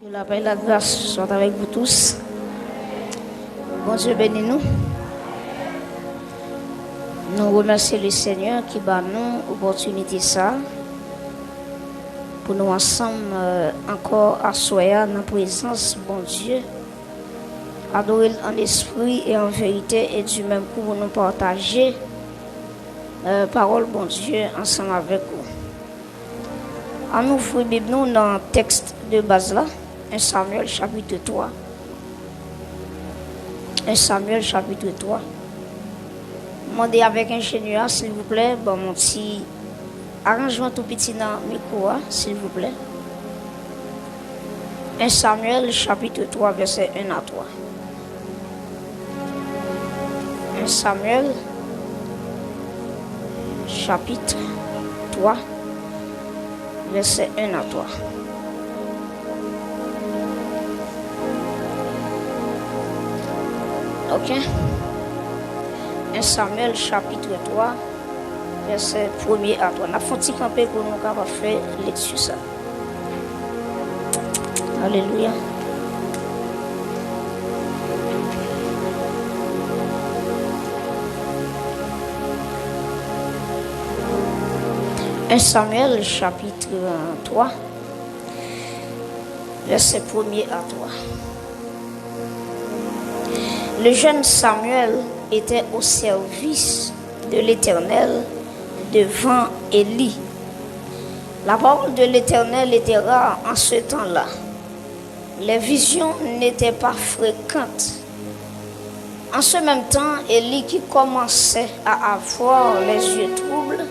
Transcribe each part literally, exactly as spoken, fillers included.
Que la paix et la grâce soient avec vous tous. Bondye beni nou. Nou remèsye le Senyè ki ba nou opòtinite sa pou nou ansanm, euh, ankò aswè a nan prezans Bondye, adore l an espri e an verite, e di menm kou pou nou pataje, euh, pawòl Bondye ansanm avèk ou. Ann ouvri Bib nou nan tèks de baz la, en Samyèl chapit twa. En Samyèl chapit twa. Mande avèk enjenyè a, silvouplè, ban m yon ti aranjman tou piti nan mikwo a, silvouplè. En Samyèl chapit twa, vèsè en a twa. En Samyèl chapit twa, vèsè en a twa. Ok. En Samyèl chapit twa, vèsè premye a twa. N ap fè yon ti kanpe pou nou kapab fè lekti sa. Alelouya. En Samyèl chapit twa, vèsè premye a twa. Le jeune Samuel était au service de l'Éternel devant Élie. La parole de l'Éternel était rare en ce temps-là. Les visions n'étaient pas fréquentes. En ce même temps, Élie, qui commençait à avoir les yeux troubles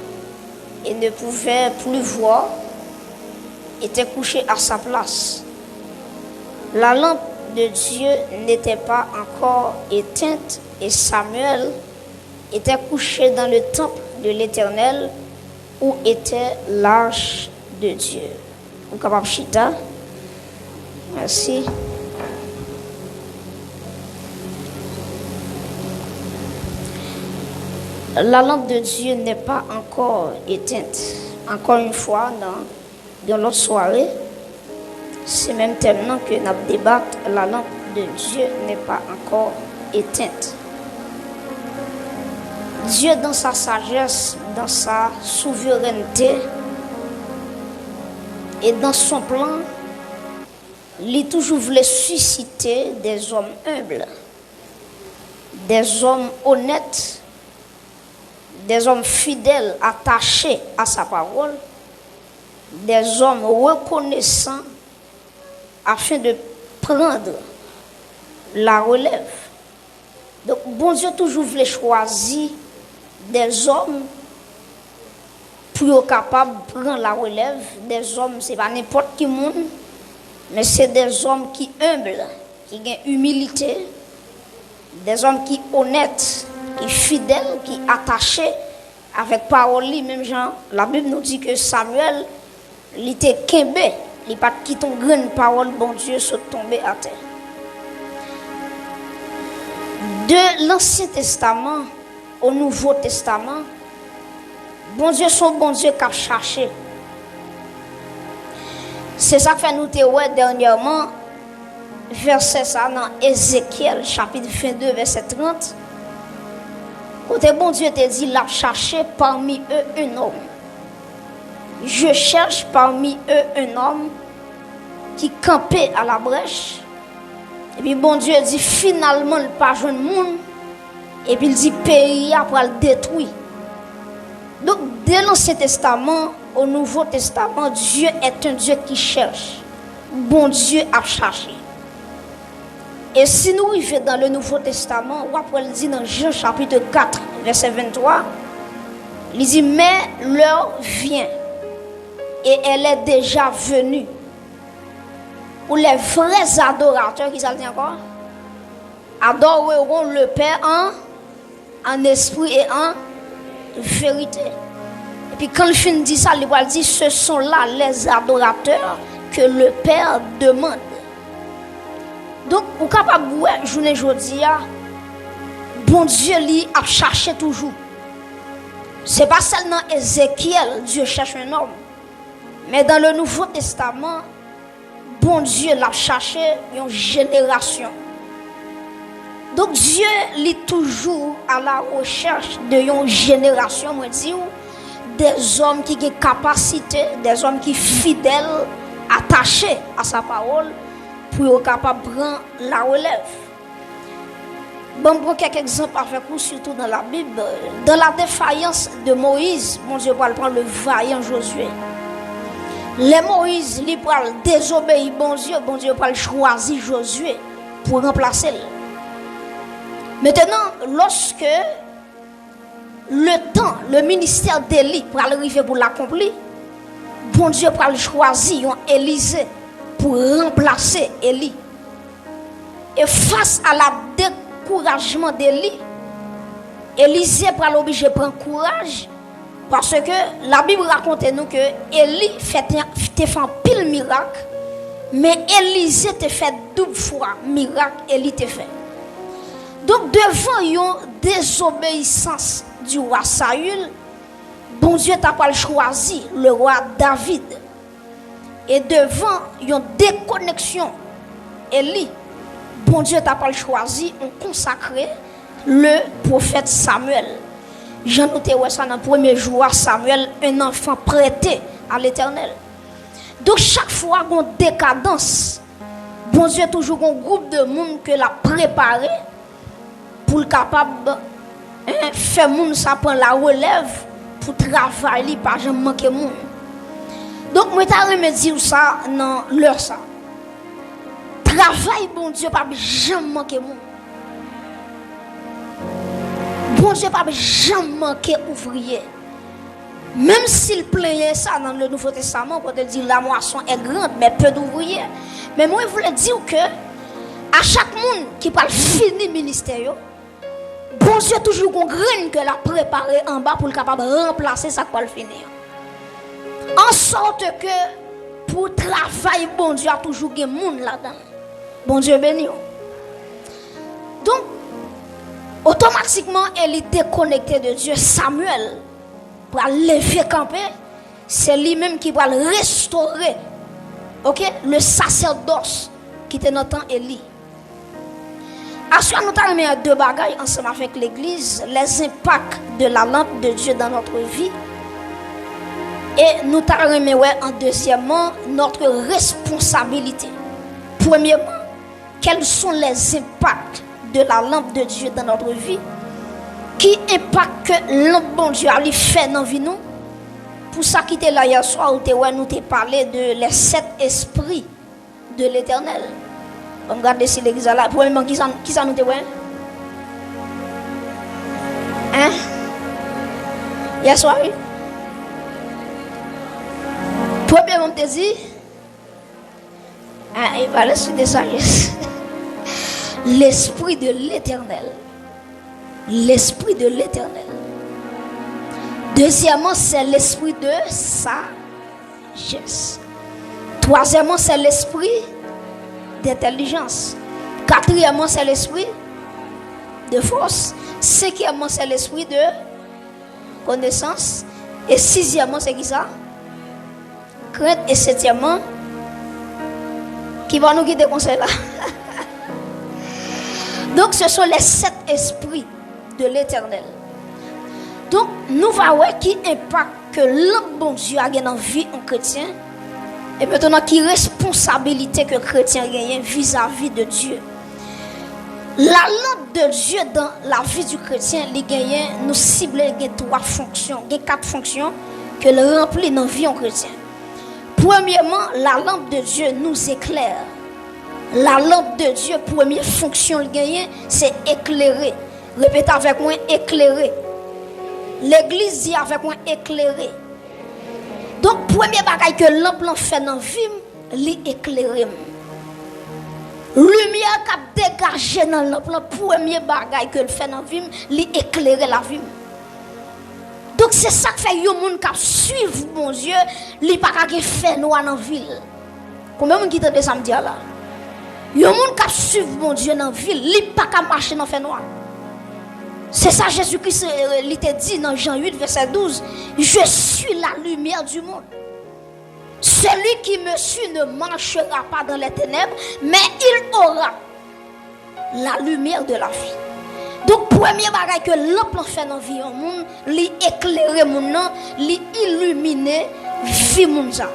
et ne pouvait plus voir, était couché à sa place. La lampe de Dieu n'était pas encore éteinte et Samuel était couché dans le temple de l'Éternel où était l'arche de Dieu. Ou kapab chita. Mèsi. La lampe de Dieu n'est pas encore éteinte. Encore une fois, dans yon lòt sware, se menm tèm nan ke n ap debat, la lampe de Dieu n'est pas encore éteinte. Dieu, dans sa sagesse, dans sa souveraineté et dans son plan, li toujou vle sisite des hommes humbles, des hommes honnêtes, des hommes fidèles, attachés à sa parole, des hommes reconnaissants afin de prendre la relève. Donk, Bondye toujou vle chwazi des hommes pou yo kapab pran la relève. Des hommes, se pa nenpòt ki moun, men se des hommes ki humble, ki gen imilite, des hommes ki onèt, ki fidèl, ki atache avèk pawòl li, menm jan Labib nou di ke Samyèl, li te kenbe, li pa t kite yon grenn pawòl Bondye sot tonbe atè. De Lansyen Testaman o Nouvo Testaman, Bondye se yon Bondye k ap chache. Se sa k fè nou te wè dènyèman vèsè sa nan Ezekyèl chapit vennde vèsè trant, kote Bondye te di l ap chache parmi eux un homme. Je cherche parmi eux un homme qui campait à la brèche. Epi Bondye di finalman l pa jwenn moun. Epi l di peyi a pral detwi. Donk, de Lansyen Testaman o Nouvo Testaman, Dieu est un Dieu qui cherche. Bondye ap chache. E si nou rive dans le Nouveau Testament, w ap wè l di nan Jan chapit kat, vèsè venntwa, li di, mais l'heure vient, et elle est déjà venue, où les vrais adorateurs, ki sa l di ankò? Adoreront le Père en, en esprit et en vérité. Epi kan l fin di sa, li pral di, ce sont là les adorateurs que le Père demande. Donk, ou kapab wè, jounen jodi a, Bondye li ap chache toujou. Se pa sèl nan Ezekyèl, Dieu cherche un homme. Men dans le Nouveau Testament, Bondye l ap chache yon jenerasyon. Donk, Dye, li toujou à la recherche de yon jenerasyon, mwen di w, dèzòm ki gen kapasite, dèzòm ki fidèl, atache à sa parole, pou yo kapab pran larelèv. Ban m pran kèk egzanp avèk ou, sitou dans la Bible. Dans la défaillance de Moïse, Bondye pral pran le vaillant Josué. Lè Moyiz, li pral dezobeyi Bondye, Bondye pral chwazi Jozye pou ranplase l. Mentenan, lòske le tan, le ministè Eli pral rive pou l akonpli, Bondye pral chwazi yon Elize pou ranplase Eli. E fas a la dekourajman de Eli, Elize pral oblije pran kouraj, paske Labib rakonte nou ke Eli fè te, te fè anpil mirak, men Elize te fè doub fwa mirak Eli te fè. Donk, devan yon dezobeyisans di wa Sayil, Bondye ta pral chwazi le wa David. E devan yon dekoneksyon Eli, Bondye ta pral chwazi yon konsakre, le pwofèt Samyèl. Jan nou te wè sa nan premye jou a, Samyèl, un enfant prêté à l'Éternel. Donk, chak fwa gon dekadans, Bondye toujou gon gwoup de moun ke l ap prepare pou l kapab, en, fè moun sa pran larelèv pou travay li pa janm manke moun. Donk, mwen ta renmen di w sa nan lè sa. Travay Bondye p ap janm manke moun. Bondye p ap janm manke ouvriye. Menm si l plenyen sa nan le Nouveau Testament, kote l di, la moisson est grande, mais peu d'ouvriers. Men mwen vle di w ke a chak moun ki pral fini ministè yo, Bondye toujou gon grenn ke l ap prepare anba pou l kapab ranplase sa k pral fini an. An sòt ke pou travay Bondye a toujou gen moun ladan l. Bondye beni w. Donk, otomatikman, Eli dekonekte de Dye. Samyèl pral leve kanpe, se li menm ki pral restore, oke, le sasèdòs ki te nan tan Eli. Aswè, nou ta renmen wè de bagay ansanm avèk legliz, les impacts de la lampe de Dieu dans notre vie. E nou ta renmen wè an dezyèmman, notre responsabilité. Premyèman, quels sont les impacts de la lampe de Dieu dans notre vie? Ki enpak ke lanp Bondye a li fè nan vi nou? Pou sa ki te la yè swa, ou te wè nou te pale de les sept esprits de l'Éternel. Ban m gade si legliz la la. Premyèman, kisa, kisa nou te wè? Hein? Yè swa, wi. Premyèman, m te di, ah, e pa lespri de sajès. Lespri de l'Éternel. Lespri de l'Éternel. Dezyèmman, se lespri de sa Yes. Twazyèmman, se lespri dentèlijans. Katriyèmman, se lespri de fòs. Senkyèmman, se lespri de konesans. E sizyèmman, se kisa? Krent. E setyèmman, ki pa nou kite konsèy la. Donc, ce sont les sept esprits de l'Éternel. Donk, nou va wè ki enpak ke lanp Bondye a gen nan vi yon kretyen, e mentnan ki responsabilite ke kretyen genyen vizavi de Dye. La lampe de Dieu dans la vie du chrétien, li genyen, nou sible gen twa fonksyon, gen kat fonksyon ke l ranpli nan vi yon kretyen. Premyèman, la lampe de Dieu nous éclaire. La lampe de Dieu, premye fonksyon l genyen, se eklere. Repete avèk mwen, eklere. Legliz, di avèk mwen, eklere. Donk, premye bagay ke lanp lan fè nan vi m, li eklere m. Limyè k ap degaje nan lanp lan, premye bagay ke l fè nan vi m, li eklere lavi m. Donk, se sa k fè yon moun k ap swiv Bondye, li pa ka gen fènwa nan vi l. Konbyen moun ki tande sa m di a la? Yon moun k ap swiv Bondye nan vi l, li pa ka mache nan fènwa. Se sa Jezi Kris, eh, li te di nan Jan uit, vèsè douz, Je suis la lumière du monde. Si Celui qui me suit ne marchera pas dans les ténèbres, mais il aura la lumière de la vie. Donk, premye bagay ke lanp lan fè nan vi yon moun, li eklere moun nan, li ilimine vi moun sa.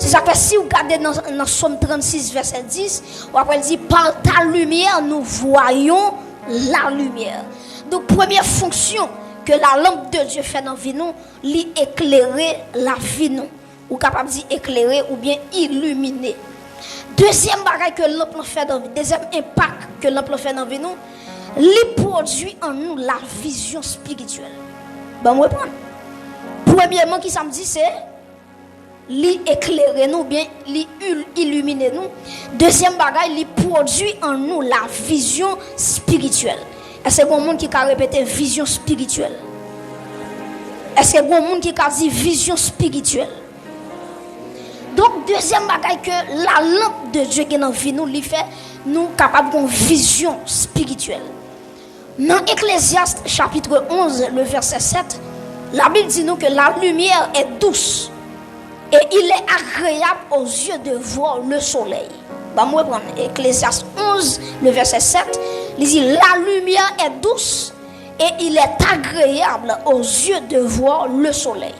Se sa k fè, si w gade nan, nan Sòm trannsis, vèsè dis, w ap wè l di, par ta lumière, nous voyons la lumière. Donk, premye fonksyon ke la lampe de Dieu fè nan vi nou, li eklere lavi nou. Ou kapab di eklere oubyen ilimine. Dezyèm bagay ke lanp lan fè nan vi, dezyèm enpak ke lanp lan fè nan vi nou, li pwodui an nou la vizyon espirityèl. Ban m reprann. Premyèman, ki sa m di, se li eklere nou, oubyen li il-, ilimine nou. Dezyèm bagay, li pwodui an nou la vizyon espirityèl. Èske gon moun ki ka repete vizyon espirityèl? Èske gon moun ki ka di vizyon espirityèl? Donk, dezyèm bagay ke la lampe de Dieu gen nan vi nou, li fè nou kapab gon vizyon espirityèl. Nan Ecclésiaste chapitre onze, le verset sept, Labib di nou ke la lumière est douce et il est agréable aux yeux de voir le soleil. Ban m reprann, Ecclésiaste onze, le verset sept, li di, la lumière est douce et il est agréable aux yeux de voir le soleil.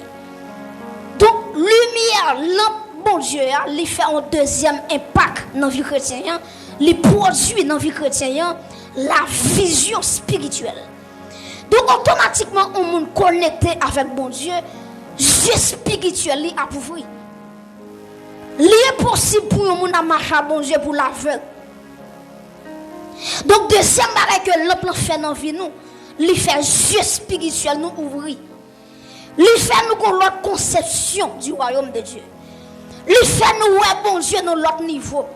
Donk, limyè, lanp Bondye a, li fè yon dezyèm enpak nan vi kretyen an, li pwodui nan vi kretyen an la vizyon espirityèl. Donk, otomatikman, yon moun konekte avèk Bondye, zye espirityèl li ap ouvri. Li enposib pou yon moun ap mache ak Bondye pou l avèg. Donk, dezyèm bagay ke lanp lan fè nan vi nou, li fè zye espirityèl nou ouvri. Li fè nou gon lòt konsepsyon du royaume de Dieu. Li fè nou wè Bondye nan lòt nivo.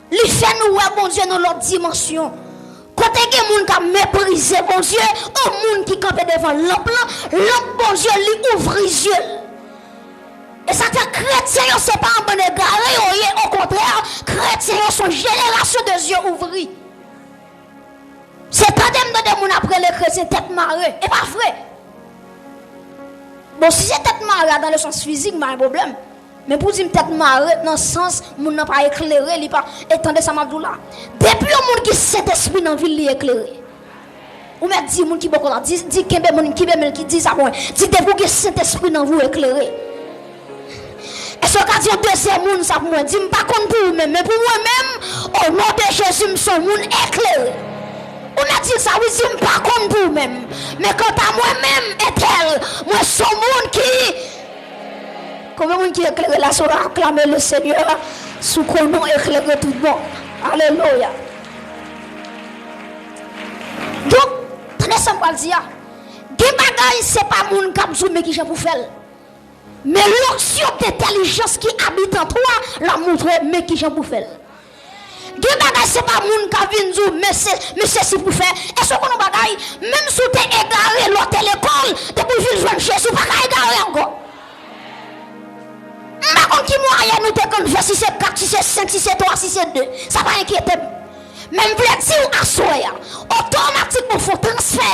Li fè nou wè Bondye nan lòt dimansyon. Kote gen moun k ap meprize Bondye, yon moun ki kanpe devan lanp lan, lanp Bondye li ouvri zye l. E sa k fè kretyen yo se pa yon bann egare yo ye, okontrè, kretyen yo se yon jenerasyon de zye ouvri. Se tande m tande moun ap rele kretyen tèt mare. E pa vre. Bon, si se tèt mare a dan le sans fizik, m pa gen pwoblèm. Men pou di m tèt mare nan sans moun nan pa eklere, li pa, e tande sa m ap di w la. Depi yon moun ki Sentespri nan vi l, li eklere. Ou mèt di moun ki bò kote w la, di, di kenbe moun, kenbe men l, ki di sa pou mwen. Di depi w gen Sentespri nan vi w, eklere. Èske w ka di yon dezyèm moun sa pou mwen? Di m pa konn pou ou menm, men pou mwen menm, o non de Jezi, m se yon moun eklere. Ou mèt di l sa, wi, di m pa konn pou ou menm. Men kanta mwen menm, entèl, mwen se yon moun ki, konbyen moun ki eklere la, si w aklame le Senyè, sou konon eklere tout bon. Alelouya. Donk, tande sa m pral di a. Gen bagay, se pa moun k ap di w men kijan pou fè l. Men l'onction d'entèlijans ki abite an twa, l ap montre w men kijan pou fè l. Gen bagay, se pa moun k ap vin di w men se, men se si pou fè. Èske w konn yon bagay? Menm si w te egare lè w te lekòl, depi w vin jwenn Jezi, w pa ka egare ankò. M pa konn ki mwayèn ou te konn fè, si se kat, si se senk, si se twa, si se de. Sa pa enkyete m. Men m vle di w aswè a, otomatikman fè w transfè,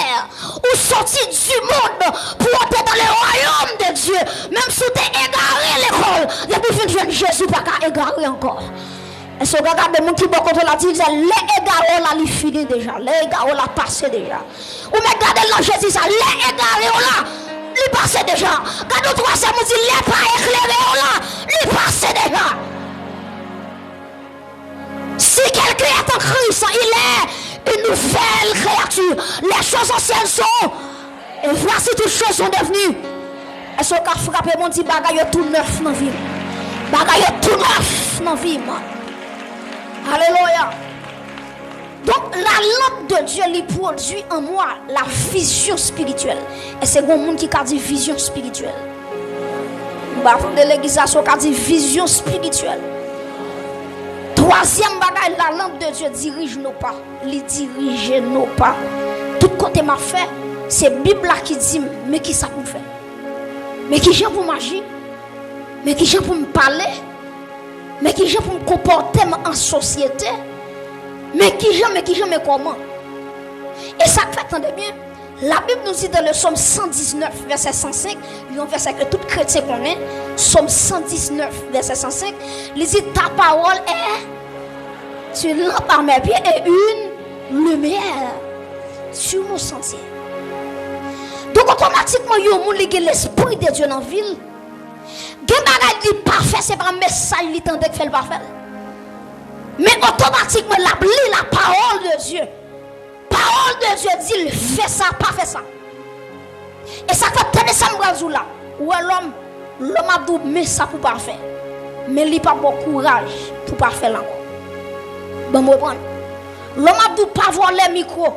ou soti du monde pou w antre dans le royaume de Dieu. Menm si w te egare lekòl, depi w fin jwenn Jezi, w pa ka egare ankò. Èske w ka gade moun ki bò kote w la, di l, lè egare w la, li fini deja. Lè egare w la pase deja. Ou mèt gade l nan je, di sa, lè egare w la, li pase deja. Gade yon twazyèm, ou di, lè pa eklere w la, li pase deja. Si quelqu'un est en Christ, il est une nouvelle créature. Les choses anciennes sont, et voici toutes choses sont devenues. Èske w ka frape men w di bagay yo tou nèf nan vi m? Bagay yo tou nèf nan vi m. Alelouya. Donk, la lampe de Dieu li pwodui an mwen la vizyon espirityèl. Èske gen moun ki ka di vizyon espirityèl? M pa tande legliz la, si w ka di vizyon espirityèl. Twazyèm bagay, la lampe de Dieu dirige nos pas. Li dirije nos pas. Tout kote m ap fè, se Bib la ki di m, men kisa pou m fè. Men kijan pou m aji. Men kijan pou m pale. Men kijan pou m konpòte m an sosyete. Men kijan, men kijan, men kòman. E sa k fè, tande byen, Labib nou di dans le Psaume cent dix-neuf, vèsè san senk, yon vèsè ke tout kretyen konnen, Psaume cent dix-neuf, vèsè san senk, li di, ta parole est une lampe à mes pieds et une lumière sur mon sentier. Donk, otomatikman, yon moun li gen Lespri de Dye nan vi l, gen bagay li pa fè, se pa mesaj li tande k fè l pa fè l. Men otomatikman, l ap li la parole de Dieu. Pawòl de Dye di l, fè sa, pa fè sa. E sa k fè, tande sa m pral di w la. Ou wè lòm, lòm ap di w, men sa pou pa fè. Men li pa ba w kouraj pou pa fè l ankò. Ban m reprann. Lòm ap di w, pa vòlè mikwo.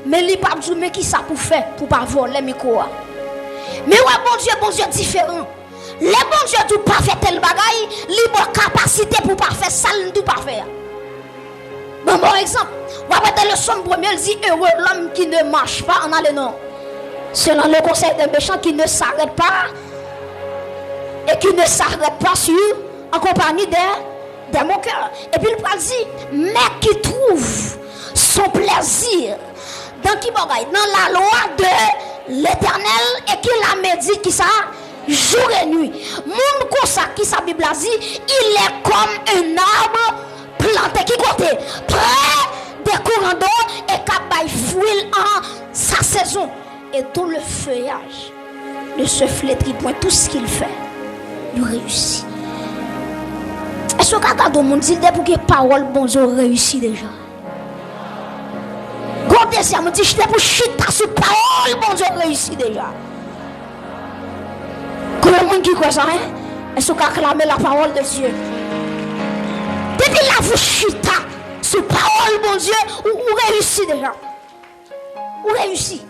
Men li p ap di w, men ki sa pou fè pou pa vòlè mikwo a. Men wè, Bondye, Bondye diferan. Lè Bondye di w pa fè tèl bagay, li ba w kapasite pou w pa fè sa l di w pa fè a. Bon, bon egzanp, w ap wè dans le Psaume premier, l di, heureux l'homme qui ne marche pas en allée, non. Selon le conseil des méchants, qui ne s'arrête pas, et qui ne s'arrête pas sur, en compagnie des, des moqueurs. Epi l pral di, mais qui trouve son plaisir dans ki bagay? Dans la loi de l'Éternel, et qui la médite, ki sa? Jour et nuit. Moun konsa, ki sa Bib la di? Il est comme un arbre planté, ki kote? Près des courants d'eau, et k ap bay fwi l an sa sezon. Et dont le feuillage ne se flétrit point. Tout ce qu'il fait, il réussit. Èske w ka gade yon moun, di l depi w gen pawòl Bondye, w reyisi deja? Gwo dezyèm, ou di, depi w chita sou pawòl Bondye, w reyisi deja. Konbyen moun ki kwè sa, en? Èske w ka aklame la parole de Dieu? Depi lavi w chita sou pawòl Bondye, ou, ou reyisi deja. Ou reyisi.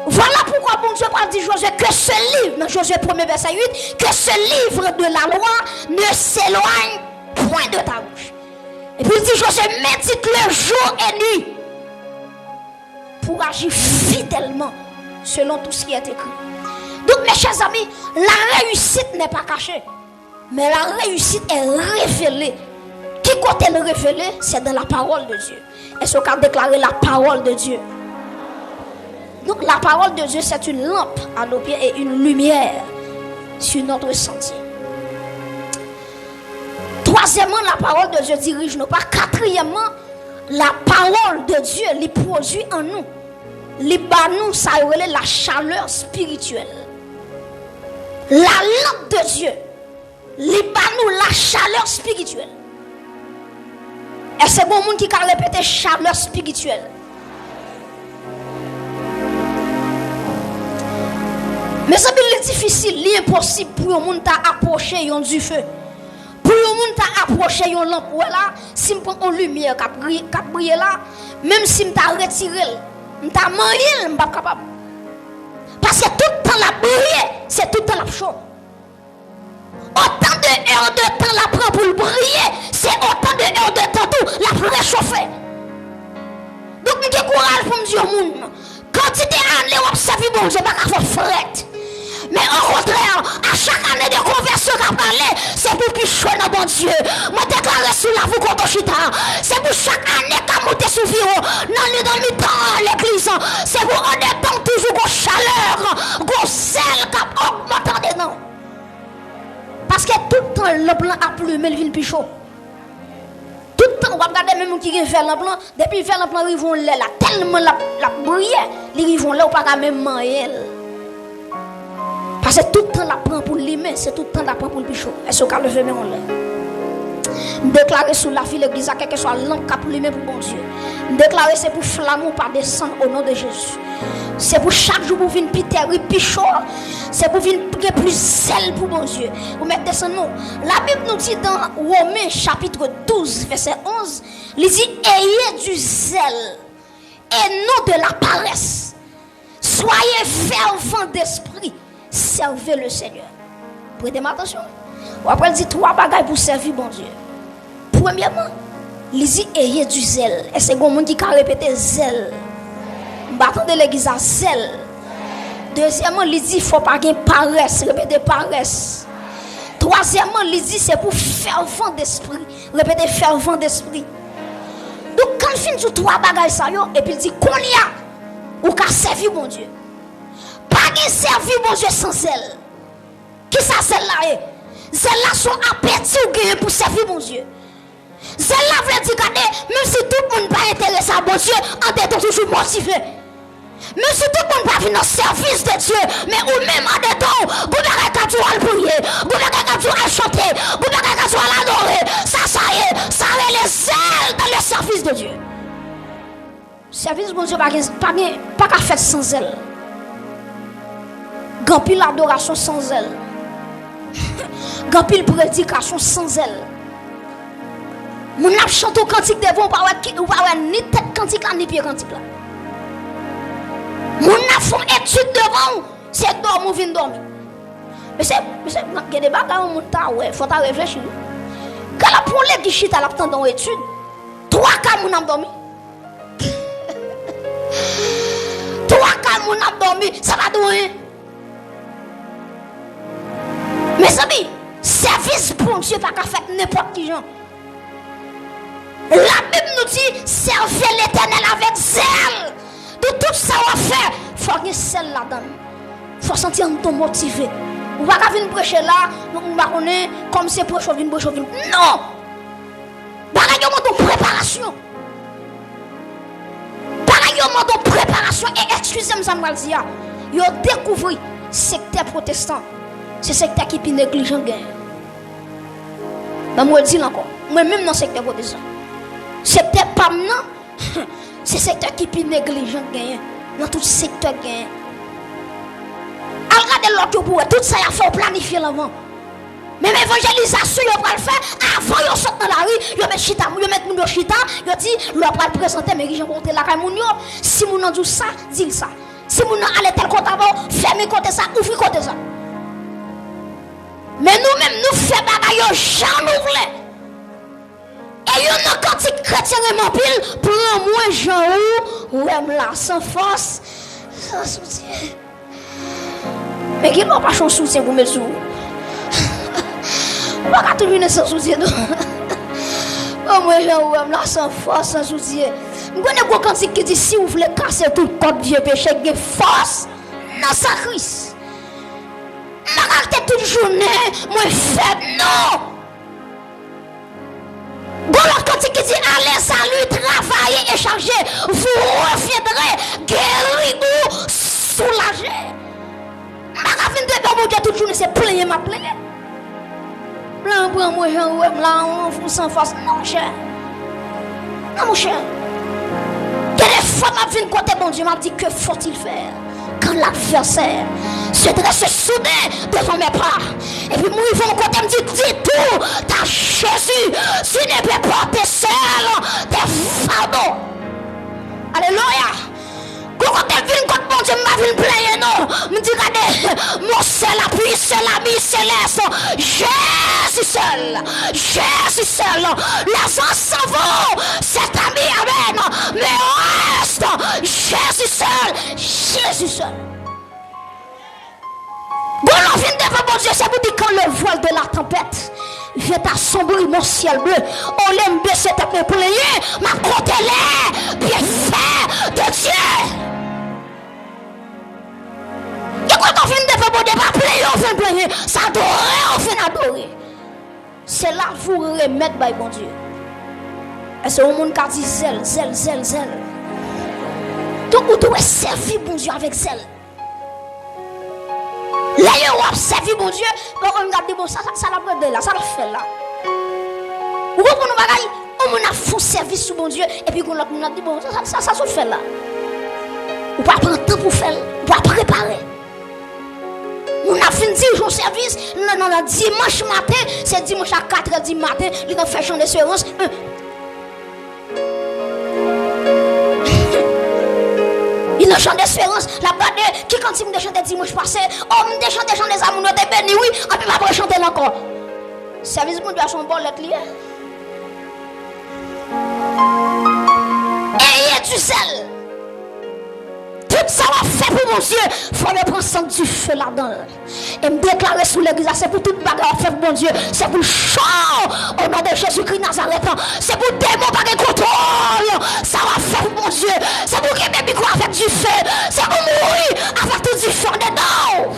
Voilà pourquoi Bondye pral di Josué, que ce livre, nan Josué premye vèsè uit, que ce livre de la loi ne s'éloigne point de ta bouche. Epi l di Josué, médite-le jour et nuit pour agir fidèlement selon tout ce qui est écrit. Donc, mes chers amis, la réussite n'est pas cachée, mais la réussite est révélée. Ki kote l revele? C'est dans la parole de Dieu. Èske w ka deklare la parole de Dieu? Donc, la parole de Dieu, c'est une lampe à nos pieds et une lumière sur notre sentier. Twazyèmman, la parole de Dieu dirige nos pas. Katriyèmman, la parole de Dieu, li pwodui an nou. Li ba nou sa yo rele la chaleur spirituelle. La lampe de Dieu, li ba nou la chaleur spirituelle. Èske gon moun ki ka repete chaleur spirituelle? Mezanmi, li difisil, li enposib pou yon moun ta apwoche yon dife. Pou yon moun ta apwoche yon lanp, ou wè la, si m pran yon limyè k ap bri-, k ap briye la, menm si m ta retire l, m ta manyen l, m p ap kapab. Paske tout tan l ap briye, se tout tan l ap cho. Otan de è de tan l ap pran pou l briye, se otan de è de tan tou l ap rechofe. Donk, m gen kouraj pou m di yon moun, kantite ane w ap sèvi Bondye pa ka fè w frèt. Men okontrè, a chak ane de konvèsyon k ap ale, se pou pi cho nan Bondye. Mwen deklare sou lavi w kote w chita, se pou chak ane k ap moute sou vi w, nan li, nan mitan legliz, se pou andedan w toujou gon chalè, gon zèl k ap ogmante andedan w. Paske tout tan lanp lan ap limen, li vin pi cho. Tout tan w ap gade menm moun ki gen vè lanp lan, depi vè lanp lan rive yon lè la, tèlman l ap, l ap briye, li rive yon lè ou pa ka menm manyen l. Paske tout tan l ap pran pou l limen, se tout tan l ap pran pou l pi cho. Èske w ka leve men w anlè? M deklare sou lavi legliz la, kèlkeswa lanp k ap limen pou Bondye, m deklare se pou flanm ou pa desann o non de Jezi. Se pou chak jou pou vin pi terib, pi cho. Se pou vin gen plis zèl pou Bondye. Ou mèt desann non. Labib nou di nan Women chapit douz, vèsè onz, li di, ayez du zèl et non de la paresse. Soyez fervents d'esprit, servez le Seigneur. Prete m atansyon. W ap pral di twa bagay pou sèvi Bondye. Premyèman, li di, ayez du zèl. Èske gon moun ki ka repete zèl? M pa tande legliz la, zèl. Dezyèmman, li di, fò pa gen parès. Repete parès. Twazyèmman, li di, se pou fervent d'esprit. Repete fervent d'esprit. Donk, kan l fin di w twa bagay sa yo, epi l di, kounye a, Ou ka sèvi Bondye. Pa gen sèvi Bondye san zèl. Kisa zèl la ye? Zèl la se yon apeti ou genyen pou sèvi Bondye. Zèl la vle di, gade, menm si tout moun pa enterese a Bondye, andedan w toujou motive. Menm si tout moun pa vin nan sèvis de Dye, men ou menm andedan w, gon bagay k ap di w al priye, gon bagay k ap di w al chante, gon bagay k ap di w al adore. Sa sa ye, sa rele zèl dans le service de Dieu. Sèvis Bondye pa gen, pa gen, pa ka fèt san zèl. Gen anpil adorasyon san zèl. Gen anpil predikasyon san zèl. Moun ap chante yon kantik devan w, ou pa wè ki, ou pa wè ni tèt kantik la, ni pye kantik la. Moun ap fè yon etid devan w, se dòmi w vin dòmi. Mesye, mesye, gen de bagay yon moun ta wè, fò w ta reflechi wi. Gade, l ap pran legliz chita, l ap tande yon etid. Twa ka moun ap dòmi. Twa ka moun ap dòmi, sa pa di w anyen. Mezanmi, sèvis Bondye pa ka fèt nenpòt ki jan. Labib nou di, servez l'Éternel avec zèl. Dans tout sa w ap fè, fò gen zèl ladan l. Fò w santi anndan w motive. Ou pa ka vin preche la, m pa konnen, kòm se preche w vin preche w vin. Non! Bagay yo mande yon preparasyon. Bagay yo mande yon preparasyon. E eskize m sa m pral di a. Yo dekouvri sektè pwotestan se sektè ki pi neglijan k genyen. Ban m redi l ankò. Mwen menm nan sektè pwotestan. Sektè pa m nan, se sektè ki pi neglijan k genyen. Nan tout sektè k genyen. Al gade lòt yo pou w wè. Tout sa y ap fè, yo planifye l anvan. Menm evanjelizasyon yo pral fè, avan yo sot nan lari, yo met chita, yo met moun yo chita, yo di, lè w pral prezante, men kijan pou w te lakay moun yo. Si moun nan di w sa, di l sa. Si moun nan ale tèl kote avè w, fèmen kote sa, ouvri kote sa. Men nou menm, nou fè bagay yo jan nou vle. E youn nan kantik kretyen renmen anpil, pran mwen jan ou wè m la, san fòs, san soutyen. Men gen lè w pa chè yon soutyen pou met sou ou. Ou pa ka toujou nen san soutyen non. Pran mwen jan ou wè m la, san fòs, san soutyen. M konnen gwo kantik ki di, si w vle kase tout kòd vye peche, gen fòs nan san Kris. M pa ka rete tout jounen, mwen fèb, non. Gon lòt kantik ki di, allez à lui, travaillez et chargez, vous reviendrez, guéri ou soulaje. M pa ka vin devan Bondye tout jounen, se plenyen m ap plenyen. Blan pran mwen jan ou wè m la, on fou san fòs. Non, monchè. Non, monchè. Gen de fwa m ap vin kote Bondye, m ap di, que faut-il faire quand l'adversaire se dresse soudain devant mes pas? Epi m rive yon kote, m di, dis tout à Jésus, tu ne peux porter seul tes fardeaux. Alelouya! Gon kote m vin kot Bondye, m pa vin plenyen non. M di, gade, mon seul appui, seul ami céleste, Jésus seul. Jésus seul. Les autres s'en vont, c'est ami, amen. Mais reste Jésus seul. Jésus seul. Gon lè w vin devan Bondye, se pou di, quand le voile de la tempête vient assombrir mon ciel bleu, olye m bese tèt mwen plenyen, m ap konte les bienfaits de Dieu. Gen kote w vin devan Bondye, pa plenyen w vin plenyen, se adore w vin adore. Se la pou w remèt bay Bondye. Èske yon moun ka di zèl, zèl, zèl, zèl? Donk, ou dwe sèvi Bondye avèk zèl. Lè yo w ap sèvi Bondye, bon, moun ap di, bon, sa, sa, sa l ap regle la, sa l ap fè la. Ou konprann yon bagay? Yon moun ap fè yon sèvis sou Bondye, epi gon lòt moun ap di, bon, sa, sa, sa, sa sot fè la. Ou pa pran tan pou fè l, ou pa prepare. Moun ap fin dirije yon sèvis, nan, nan, nan dimanch maten, se dimanch a katrè di maten, li nan fè chan desperans. Li nan chan desperans, l ap gade ki kantik m te chante dimanch pase. O, m te chante chan de sa, moun yo te beni, wi, anpi m ap rechante l ankò. Sèvis Bondye a se yon bòlèt li ye. Ayez du zèl. Tout sa w ap fè pou Bondye, fò yo pran sant dife ladan l. E m deklare sou legliz la, se pou tout bagay w ap fè pou Bondye, se pou l cho, o non de Jezikri Nazarèt. Se pou demon pa gen kontwòl sa w ap fè pou Bondye. Se pou kenbe mikwo avèk dife. Se pou mouri avèk tout dife andedan w.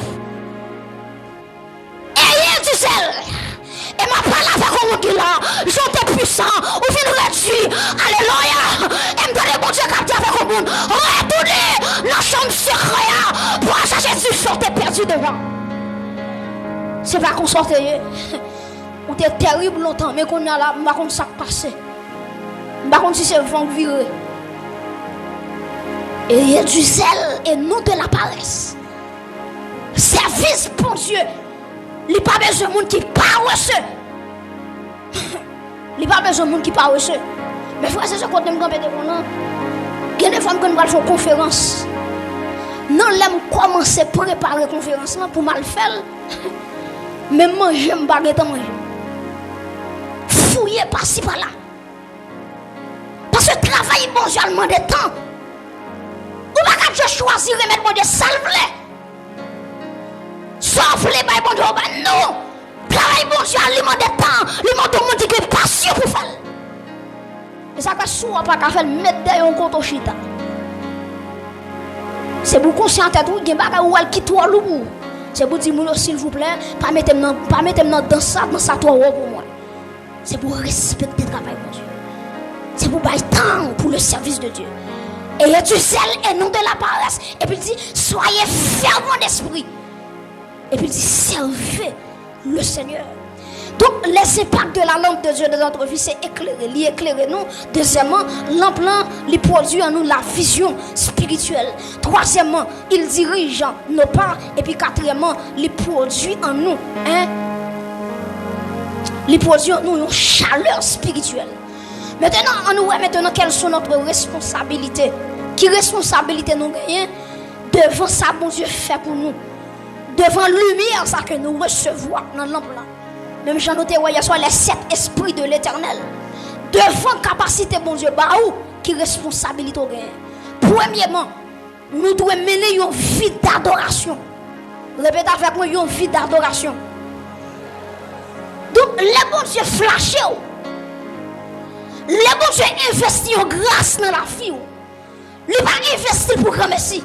Ayez du zèl. E m ap pale avèk yon moun ki la. Jan w te pwisan, ou vin redui. Alelouya. E m tande Bondye k ap di avèk yon moun, retounen nan chanm sekrè a pou al chache dife w te pèdi devan. Se pa konsa w te ye. Ou te terib lontan, men kounye a la, m pa konn sa k pase. M pa konn si se van k vire. Ayez du zèl et non de la paresse. Sèvis Bondye, li pa bezwen moun ki parese. Li pa bezwen moun ki parese. Men frè e sè, kote m kanpe devan nan, gen de fwa m konn pral fè yon konferans. Nan lè m kòmanse prepare konferans lan pou m al fè l, menm manje m pa gentan manje. Fouye pasi pala. Paske travay Bondye a mande tan. Ou pa ka just chwazi remèt Bondye sa l vle. Sa w vle bay Bondye, w bay. Non. Travay Bondye a, li mande tan. Li mande yon moun ki gen pasyon pou fè l. E sa k fè si w pa ka fè l, met dèyè yon kote w chita. Se pou w konsyan tèt ou, gen bagay ou wè l ki twò lou pou ou. Se pou w di moun yo, silvouplè, pa mete m nan, pa mete m nan dans sa, dans sa twò wo pou mwen. Se pou w respekte travay Bondye. Se pou w bay tan pou le service de Dieu. Ayez du zèl et non de la paresse. Epi l di, soyez fervent d'esprit. Epi l di, servez le Seigneur. Donk, les impacts de la lampe de Dieu dans notre vie, se eklere. Li eklere nou. Dezyèmman, lanp lan, li pwodui an nou la vizyon espirityèl. Twazyèmman, il dirige nos pas. Epi katriyèmman, li pwodui an nou, en, li pwodui an nou yon chalè espirityèl. Maintenant, ann wè maintenant quelles sont notre responsabilité. Ki responsabilite nou genyen devan sa Bondye fè pou nou? Devan limyè sa ke nou resevwa nan lanp lan. Menm jan nou te wè yè swa, les sept esprits de l'Éternel. Devan kapasite Bondye ba ou, ki responsabilite w genyen? Premyeman, nou dwe mennen yon vi dadorasyon. Repete avèk mwen, yon vi dadorasyon. Donk, lè Bondye flache w, lè Bondye envesti yon gras nan lavi w, li pa envesti l pou granmesi,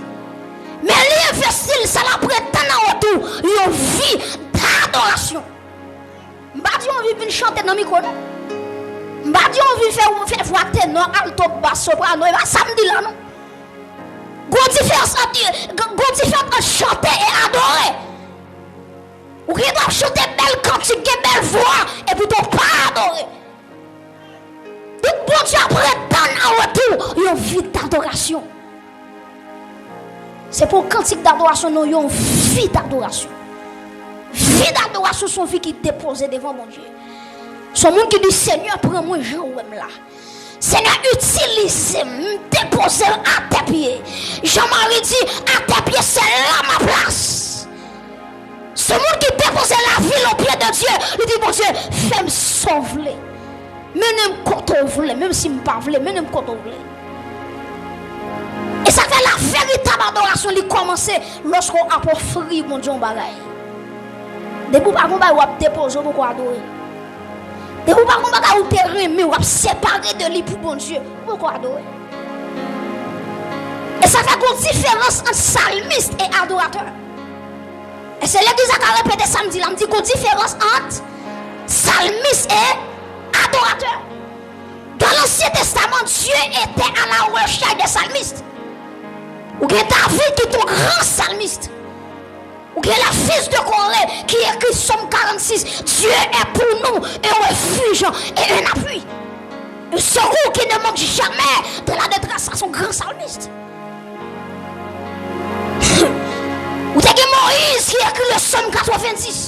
men li envesti l, sa l ap ret tann an retou, yon vi dadorasyon. M pa di w anvi vin chante nan mikwo, non. M pa di w anvi fè, fè vwa tenò, alto, bas, soprano, e pa sa m di la, non. Gon diferans ant, gon diferans ant chante e adore. Ou gen dwa ap chante bèl kantik, gen bèl vwa, epi tou w pa adore. Donk, Bondye ap ret tann an retou yon vi dadorasyon. Se pa yon kantik dadorasyon, non, yon vi dadorasyon. Vi dadorasyon se yon vi ki depoze devan Bondye. Se yon moun ki di, Senyè, pran mwen jan ou wè m la. Senyè, itilize m, m depoze m atè pye. Jan Mari di, atè pye, se la ma plas. Se moun ki depoze lavi l o pye de Dye, li di, Bondye, fè m sa w vle. Mennen m kote w vle, menm si m pa vle, mennen m kote w vle. E sa k fè la veritab adorasyon, li kòmanse lòske w ap ofri Bondye yon bagay. Depi w pa gen yon bagay w ap depoze, w poko adore. Depi w pa gen yon bagay ou te renmen, w ap separe de li pou Bondye, ou poko adore. E sa fè gon diferans ant salmis e adoratè. E se legliz la ka repete sa m di la, m di gon diferans ant salmis e adoratè. Dans l'Ancien Testament, Dieu était à la recherche des psalmistes. Ou gen David ki te yon gran salmis. Ou gen le fils de Corée ki ekri Sòm karannsis, Dieu est pour nous un refuge et un appui. Un secours qui ne manque jamais dans la détresse. Sa se yon gran salmis. Ou te gen Moyiz ki ekri le Sòm katrevenndis.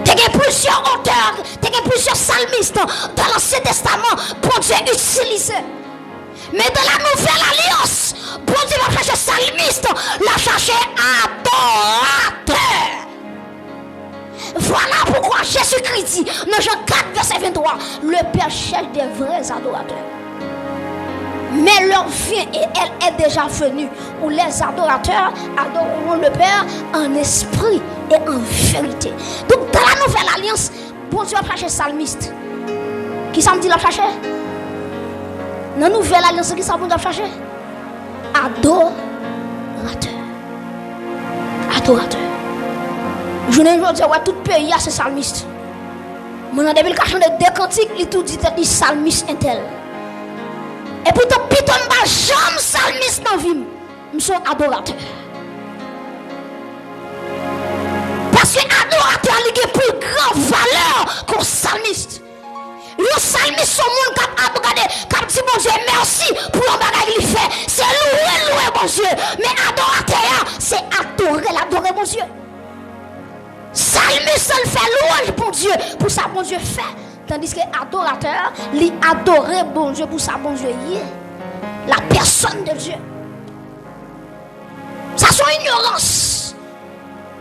Te gen plizyè otè, te gen plizyè salmis dans l'Ancien Testament, Bondye itilize. Men dans la Nouvelle Alliance, Bondye pa chache salmis, l ap chache adoratè. Voilà pourquoi Jésus-Christ dit, nan Jan kat, vèsè venntwa, le Père cherche des vrais adorateurs. Mais l'heure vient et elle est déjà venue où les adorateurs adoreront le Père en esprit et en vérité. Donc, dans la nouvelle alliance, Bondye ap chache salmis. Kisa m di l ap chache? Nan nouvèl alyans, kisa Bondye ap chache? Adoratè. Adoratè. Jounen jodi a, w wè tout peyi a se salmis. Moun nan depi l ka chante de kantik, li tou di tèt li salmis entèl. Epoutan, pito m pa janm salmis nan vi m. M se yon adoratè. Paske adoratè a, li gen pli gran valè ke yon salmis. Yon salmis se yon moun k ap, ap gade, k ap di Bondye mèsi pou yon bagay li fè. Se louwe l louwe Bondye. Men adoratè a, se adore l adore Bondye. Salmis lan, l fè lwanj Bondye pou sa Bondye fè. Tandiske adoratè a, li adore Bondye pou sa Bondye ye. La personne de Dieu. Sa se yon inyorans.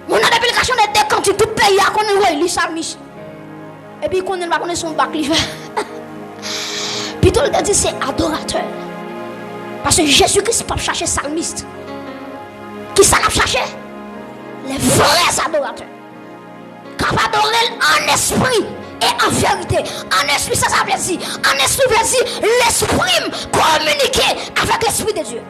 Moun nan depi l ka chante de kantik, tout peyi a konnen, wi, li salmis. Epi konnen l pa konnen se yon bak li fè. Pito l te di se adoratè. Paske Jezi Kris p ap chache salmis. Kisa l ap chache? Les vrais adorateurs. K ap adore l an espri e an verite. An espri, sa sa vle di? An espri vle di lespri m kominike avèk Lespri de Dye.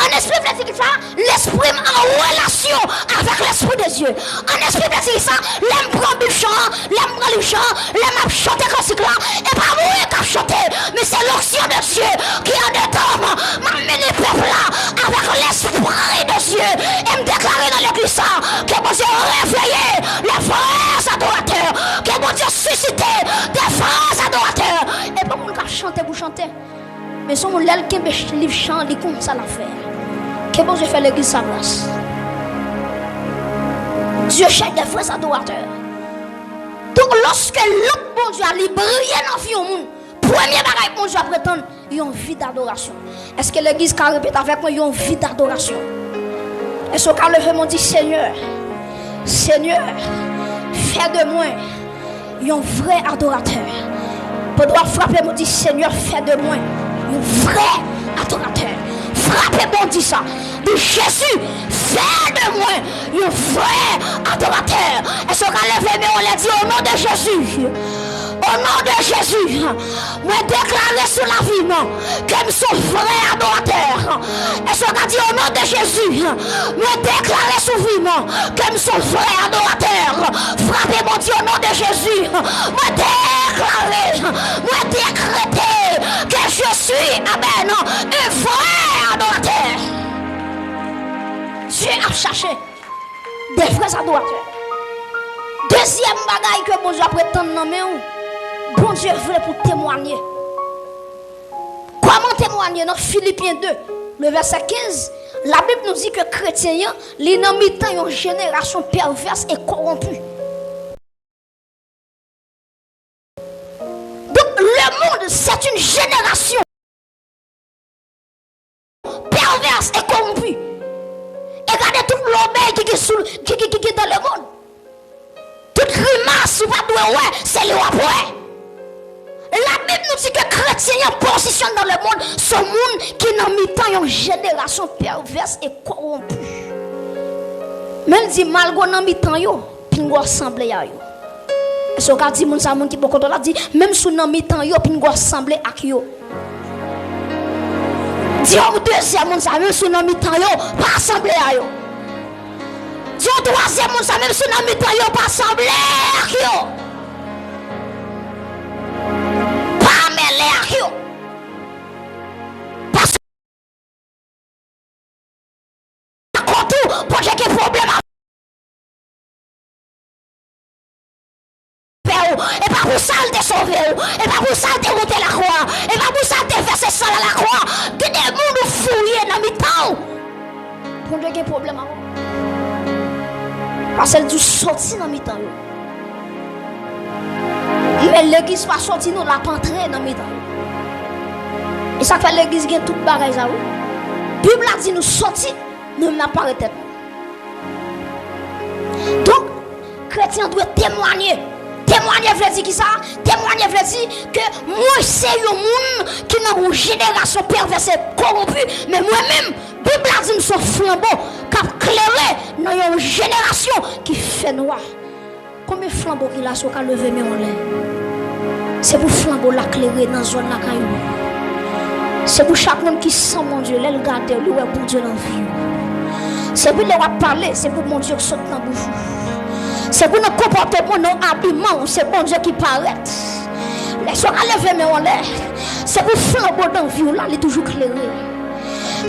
An espri vle di kisa? Lespri m an relasyon avèk Lespri de Dye. An espri vle di kisa? Lè m pran Bib chan an, lè m pran liv chan an, lè m ap chante kantik la, e pa mwen k ap chante, men se lonksyon de Dye ki andedan m. M ap mennen pèp la avèk Lespri de Dye. E m deklare nan legliz sa, ke Bondye reveye les vrais adorateurs. Ke Bondye sisite de vrais adorateurs. E pa moun k ap chante pou chante. Men se yon moun, lè l kenbe ch-, liv chan, li konn sa l ap fè. Ke Bondye fè legliz sa gras. Dieu cherche des vrais adorateurs. Donk, lòske lanp Bondye a, li briye nan vi yon moun, premye bagay Bondye ap retann, yon vi dadorasyon. Èske legliz ka repete avèk mwen, yon vi dadorasyon? Èske w ka leve men w di, Senyè, Senyè, fè de mwen yon vrè adoratè. Pandan w ap frape men w, di, Senyè, fè de mwen yon vrè adoratè. Frape men w, di sa. Di, Jezi, fè de mwen yon vrè adoratè. Èske w ka leve men w anlè, di, O non de Jezi, o non de Jezi, mwen deklare sou lavi m ke m se yon vrè adoratè. Èske w ka di, O non de Jezi, mwen deklare sou vi m ke m se yon vrè adoratè? Frape men w, di, O non de Jezi, mwen deklare, mwen dekrete ke je suis, amen, un vrai adorateur. Dye ap chache de vrè adoratè. Dezyèm bagay ke Bondye ap ret tann nan men w, Bondye vle pou w temwanye. Kòman temwanye? Nan Filipyen de, le vèsè kenz, Labib nou di ke kretyen an, li nan mitan yon jenerasyon pèvès e kowonpi. Donc, le monde, c'est une génération perverse et corrompue. E gade tout lòbèy ki gen sou, ki, ki, ki, ki dans le monde. Tout grimas ou pa dwe wè, se li w ap wè. Labib nou di ke kretyen an pozisyone dans le monde, se moun ki nan mitan yon jenerasyon pèvès e kowonpi. Men l di, malgre w nan mitan yo, pinga w sanble a yo. Èske w ka di moun sa, moun ki bò kote w la, di, menm si w nan mitan yo, pinga w sanble ak yo? Di yon dezyèm moun sa, menm si w nan mitan yo, pa sanble a yo. Di yon twazyèm moun sa, menm si w nan mitan yo, pa sanble ak yo. Pa mele ak yo. Paske kont ou, Bondye gen pwoblèm avè w. E pa pou sa l te sove w. E pa pou sa l te moute lakwa. E pa pou sa l te vèse san l lakwa. Gen de moun ou fouye nan mitan w. Bondye gen pwoblèm avè w. Paske l di w soti nan mitan yo. Men legliz pa soti non, l ap antre nan mitan yo. E sa k fè legliz gen tout bagay sa wi. Bib la di nou soti, nou menm n ap pare tèt nou. Donk, kretyen an dwe temwanye. Temwanye vle di kisa? Temwanye vle di ke mwen se yon moun ki nan yon jenerasyon pèvès e kowonpi, men mwen menm, Bib la di m se yon flanbo k ap klere nan yon jenerasyon ki fènwa. Konbyen flanbo ki la, si w ka leve men w anlè? Se pou flanbo la klere nan zòn lakay ou. Se pou chak moun ki san Bondye, lè l gade w, li wè Bondye nan vi w. Se pou lè w ap pale, se pou Bondye k sot nan bouch ou. Se pou nan konpòteman, nan abiman w, se Bondye ki parèt. Lè sa w ka leve men w anlè, se pou flanbo nan vi w la, li toujou klere.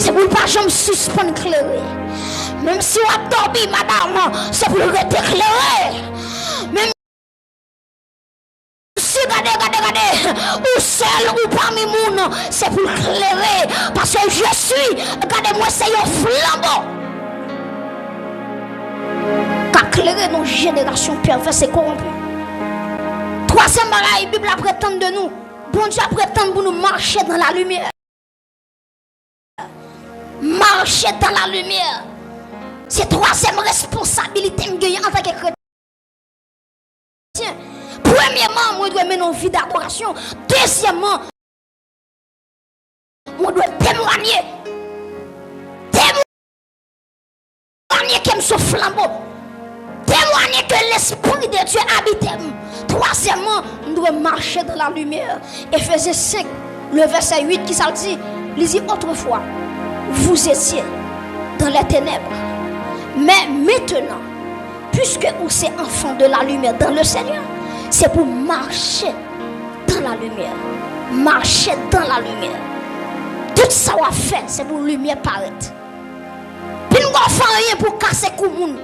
Se pou l pa janm sispann klere. Menm si w ap dòmi, madanm, se pou l rete klere. Menm si, gade, gade, gade, ou sèl, ou pami moun, se pou l klere. Paske je suis, gade, mwen se yon flanbo k ap klere nan jenerasyon pèvès e kowonpi. Twazyèm bagay, Bib la pretann de nou. Bondye ap pretann pou nou mache dans la lumière. Marcher dans la lumière. Se twazyèm responsabilite m genyen antanke kretyen. Premyèman, mwen dwe mennen yon vi dadorasyon. Dezyèmman, mwen dwe temwanye. Temwanye ke m se yon flanbo. Temwanye ke Lespri de Dye abite m. Twazyèmman, m dwe mache dans la lumière. Efezyen senk, le vèsè uit, ki sa l di? Li di, autrefois, vous étiez dans les ténèbres, mais maintenant, puisque ou se enfant de la lumière dans le Seigneur, se pou mache dans la lumière. Mache dans la lumière. Tout sa w ap fè, se pou limyè parèt. Pinga w fè anyen pou kase kou moun.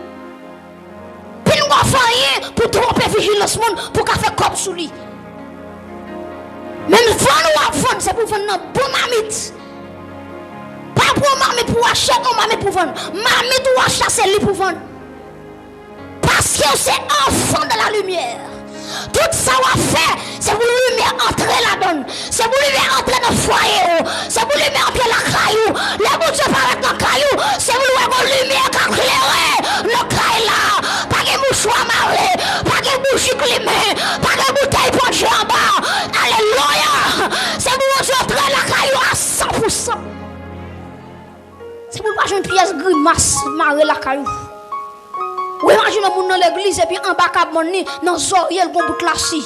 Pinga w fè anyen pou twonpe vijilans moun pou ka fè kòb sou li. Menm vann w ap vann, se pou vann nan bon mamit. Pa pran mamit pou achte, yon mamit pou vann. Mamit ou achte, se li pou vann. Paske w se enfant de la lumière. Tout sa w ap fè, se pou limyè antre ladan l. Se pou limyè antre nan fwaye w. Se pou limyè antre lakay ou. Lè Bondye parèt nan kay ou, se pou l wè gon limyè k ap klere nan kay la. Pa gen mouchwa mare, pa gen bouji klimen, pa gen boutèy pandye anba. Alelouya! Se pou Bondye antre lakay ou a san pou san. Se pou l pa jwenn pyès grimas mare lakay ou. Ou imajine yon moun nan legliz epi anba kabann li, nan zòrye l gon bout lasi.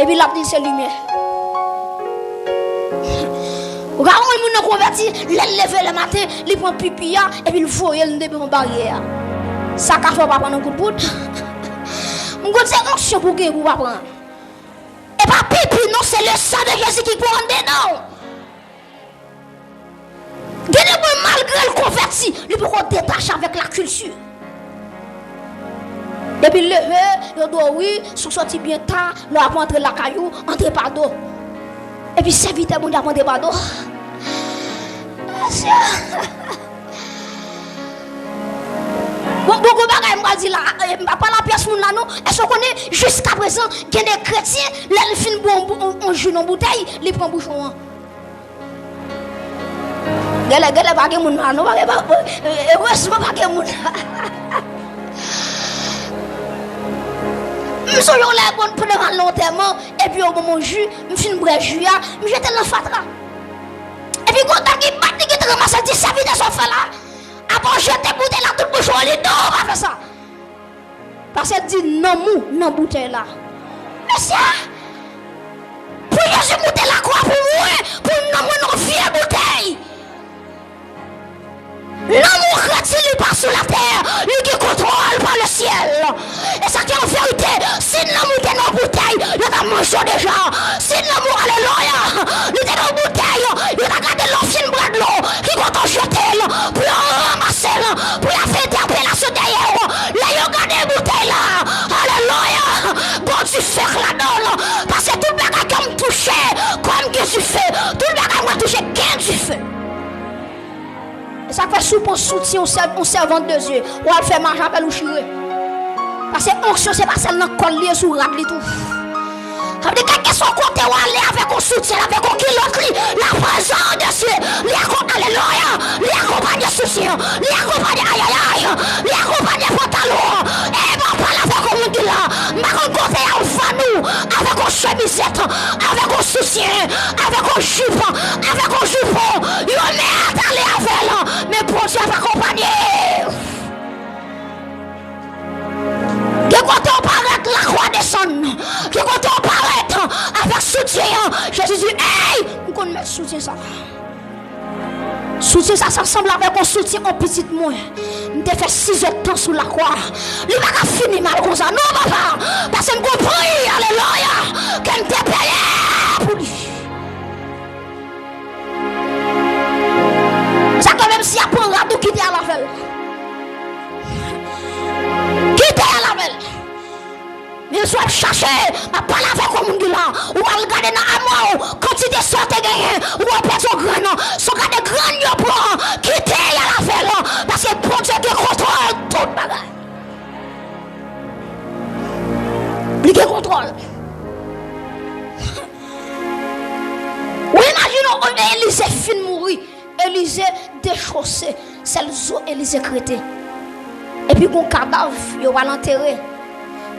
Epi l ap di l se limyè. Ou ka wè yon moun nan konvèti, lè l leve lè maten, li pran pipi a, epi l voye l devan baryè a. Sa ka fè w pa pran nan kout bout. M konn se onksyon pou w gen pou w pa pran. E pa pipi non, se le sang de Jésus ki pou anndedan w. Gen de moun, malgre l konvèti, li poko detache avèk lakilti. Depi l leve, yo di w wi, si w sòti byen ta, lè w ap antre lakay ou, antre pa do. Epi sèvitè Bondye ap antre pa do. Mesye. Bon, bon, gon bagay m pral di la, e, m pa pale a pyès moun la non. Èske w konnen, jiskaprezan, gen de kretyen, lè l fin bwè yon bou-, yon, yon ji nan boutèy, li pran bouchon an? Genlè, genlè pa gen moun la non, pa gen, pa, erezman pa gen moun la. M sonje yon lè, bon, pandan m al nan antèman, epi yo ban m yon ji, m fin bwè ji a, m jete l nan fatra. Epi gon dam ki bat, li gentan ranmase l, di, sèvitè, sa w fè la? Apa w jete boutèy la tout bouch ou, li non, pa fè sa. Paske l di nanm ou nan boutèy la. Mesye, pou Jezi moute lakwa pou mwen, pou nanm mwen nan vye boutèy. Nanm ou redi li pa sou latè, li gen kontwòl pa le syèl. E sa ki an verite, si nanm ou te nan boutèy, yo ta manje w deja. Si nanm ou, alelouya, li te nan boutèy, yo ta gade lè w fin bwè dlo, ki kote w jete l, pou yo ranmase l, pou yo fè entèpelasyon dèyè w. Lè yo gade boutèy la, alelouya, gon dife k ladan l. Paske tout bagay ke m touche, kò m gen dife. Tout bagay mwen touche gen dife. E sa k fè si w pran soutyen yon sè-, yon sèvant de Dye, w al fè mach avè l ou chire. Paske onksyon se pa sèl nan kò l li ye, sou rad li tou. Sa vle di kèlkeswa kote w ale avèk yon soutyen, avèk yon kilòt li, la prezans de Dye, li akonpanye, alelouya, li akonpanye soutyen, li akonpanye ayayay, li akonpanye pantalon. E m ap pale avèk yon moun ki la, m chemizèt, avèk yon soutyen, avèk yon jip, avèk yon jipon, yo mèt ale avè l, men Bondye ap akonpanye. Gen kote w parèt, lakwa desann. Gen kote w parèt avèk soutyen an. Jezi di, ey, m konn mèt soutyen sa. Soutyen sa, sa sanble avèk yon soutyen yon pitit mwen. M te fè sizèdtan sou lakwa. Li pa ka fini mal konsa. Non, papa. Paske m gon pri, alelouya, ke m te peye pou li. Sa ke menm si y ap pran rad ou, kite al avè l. Kite al avè l. Men si w ap chache, m ap pale avèk yon moun ki la. Ou al gade nan amwa w, kantite sa w te genyen, ou wè w pèdi yon grenn. Si w gade grenn yo pran, kite y al avè l. Paske Bondye gen kontwòl tout bagay. Li gen kontwòl. Ou imajine w, Elize fin mouri. Elize dechose, sèl zo Elize k rete. Epi gon kadav, yo pral antere.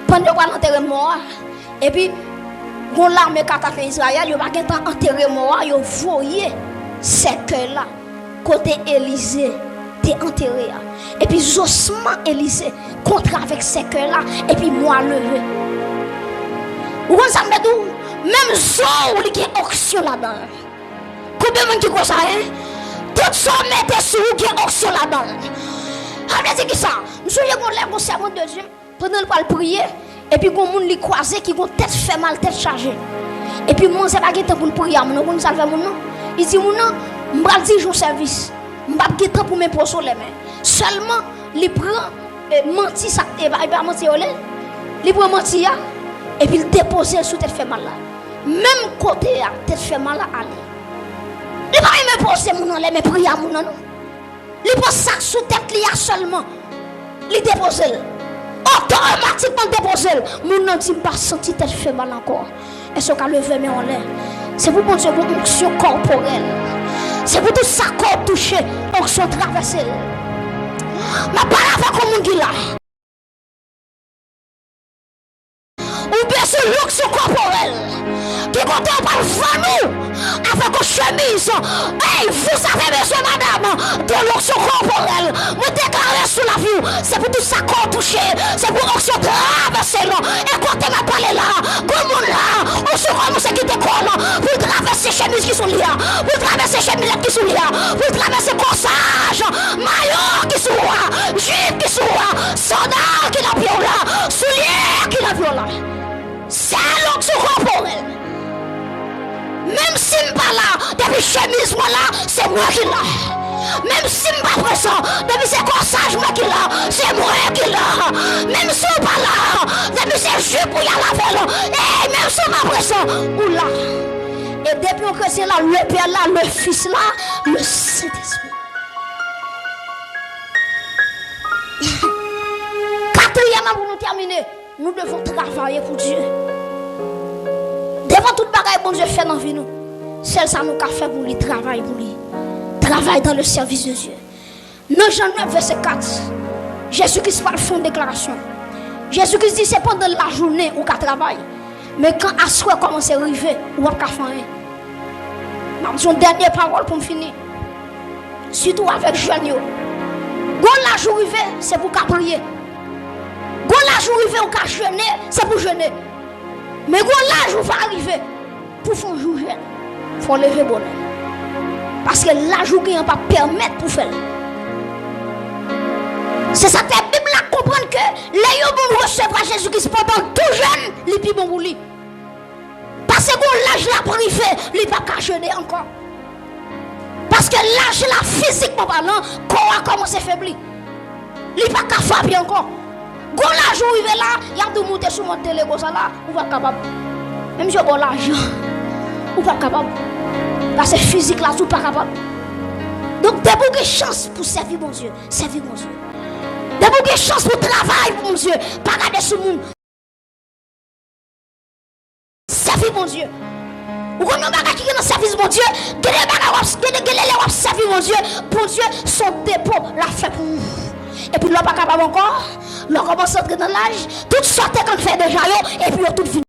Pandan yo pral antere mò a, epi gon lame k atake Izrayèl, yo pa gentan antere mò a, yo voye sèkèy la kote Elize te antere a. Epi zosman Elize kontre avèk sèkèy la, epi mò a leve. Ou konn sa m vle di w? Menm zo w li gen onksyon ladan l. Konbyen moun ki kwè sa, en? Tout sa w mete sou ou gen onksyon ladan l. Sa vle di kisa? M sonje gon lè gon sèvant de Dye, pandan l pral priye, epi gon moun li kwaze ki gon tèt fè mal, tèt chaje. Epi manzè pa gen tan pou l priye a moun nan, ou konn sa l fè moun nan? Li di moun nan, m pral dirije yon sèvis. M p ap gen tan pou m enpoze w lèmen. Sèlman, li pran, e, manti sa, e pa, e pa manti yo le. Li pran manti a, epi l depoze l sou tèt fè mal la. Menm kote a, tèt fè mal la ale. Li pa menm enpoze moun nan lèmen priye a moun nan, non. Li pran sa k sou tèt li a sèlman. Li depoze l. Otomatikman, l depoze l. Moun nan di, "M pa santi tèt fè mal ankò." Èske w ka leve men w anlè? Se pou Bondye gen onksyon kòporèl. Se pou tout sa kò w touche, onksyon travèse l. M ap pale avèk yon moun ki la. Ou bezwen onksyon kòporèl. Ki kote w pral vann ou avèk yon chemiz? Ey, vous avez besoin, madame, de l'onction corporelle. Mwen deklare sou lavi w, se pou tout sa kò w touche, se pou onksyon travèse l. E kote m ap pale la, gon moun la, onksyon kòmanse kite kò l pou l travèse chemiz ki sou li a, pou l travèse chemizèt ki sou li a, pou l travèse kòsaj, mayo ki sou ou a, jip ki sou ou a, sandal ki nan pye w la, soulye ki nan pye w la. Se l'onction corporelle. Menm si m pa la, depi chemiz mwen la, se mwen ki la. Menm si m pa prezan, depi se kòsaj mwen ki la, se mwen ki la. Menm si w pa la, depi se jip ou y al avè l, e menm si w pa prezan, ou la. E depi yon kretyen la, le Pè la, le Fis la, le Sentespri. Katriyèmman, pou nou tèmine, nous devons travailler pour Dieu. Devan tout bagay Bondye fè nan vi nou, sèl sa nou ka fè pou li, travay pou li. Travay dans le service de Dieu. Nan Jan nèf, vèsè kat, Jezi Kris pral fè yon deklarasyon. Jezi Kris di, se pandan lajounen ou ka travay. Men kan aswè kòmanse rive, ou p ap ka fè anyen. M ap di yon dènye pawòl pou m fini. Sitou avèk jèn yo. Gon laj ou rive, se pou w ka priye. Gon laj ou rive, ou ka jene, se pou jene. Men gon laj ou va rive, pou fè yon jou jèn, fò w leve bonè. Paske laj ou gen an p ap pèmèt pou fè l. Se sa k fè Bib la konprann ke lè yon moun resevwa Jezi Kris pandan l tou jèn, li pi bon pou li. Paske gon laj l ap rive, li p ap ka jene ankò. Paske laj la, fizikman palan, kò a kòmanse febli. Li pa ka frape ankò. Gon laj ou rive la, y ap di w moute sou mòn tele konsa la, ou p ap kapab. Menm si yo ba w lajan, ou p ap kapab. Paske fizik la di w pa kapab. Donk, depi w gen chans pou sèvi Bondye, sèvi Bondye. Depi w gen chans pou travay pou Bondye, pa gade sou moun. Sèvi Bondye. Ou konn yon bagay ki gen nan sèvis Bondye, gen de bagay w ap, gen de, gen de lè w ap sèvi Bondye, Bondye se yon depo l ap fè pou ou. Epi lè w pa kapab ankò, lè w kòmanse antre nan laj, tout sa w te konn fè deja yo, epi yo tout vin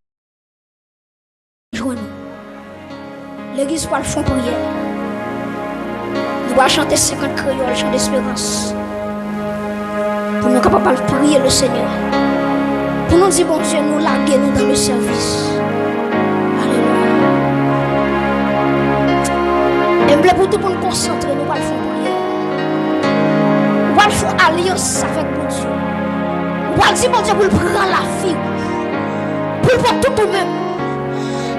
Legliz pral fè yon priyè. Nou pral chante senkant kreyòl, chan desperans. Pou nou kapab al priye Lesenyè. Pou nou di Bondye, nou lage nou dans le service. Alelouya. E m vle pou tout moun konsantre, nou pral fè yon priyè. Ou pral fè yon alyans avèk Bondye. Ou pral di Bondye pou l pran lavi w. Pou l pran tout ou menm.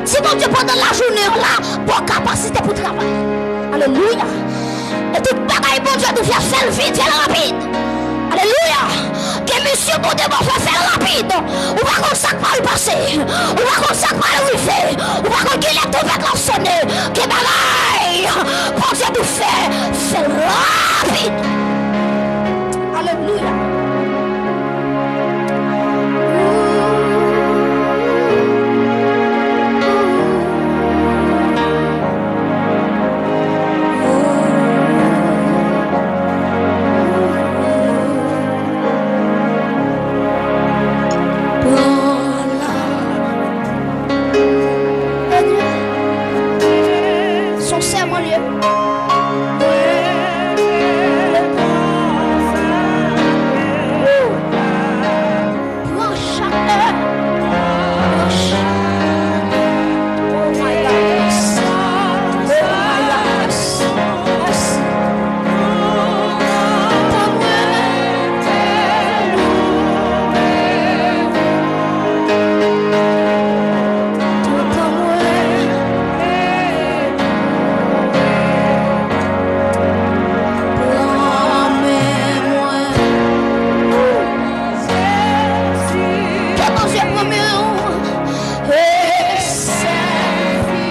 Di Bondye pandan lajounen an la, ba w kapasite pou travay. Alelouya. E tout bagay Bondye di w fè, fè l vit, fè l rapid. Alelouya. Gen misyon Bondye ba w fè, fè l rapid. Ou pa konn sa k pral pase. Ou pa konn sa k pral rive. Ou pa konn kilè twonpèt la ap sonnen. Gen bagay Bondye di w fè, fè l rapid. Alelouya. Pran la. Se yon sèman l ye. Pran chak lè. Pran chak lè. Oh my God, mèsi. Oh my God, mèsi. Mèsi. Tan mwen. Tan mwen. Pran men mwen. Ke Bondye pran men w e sèvi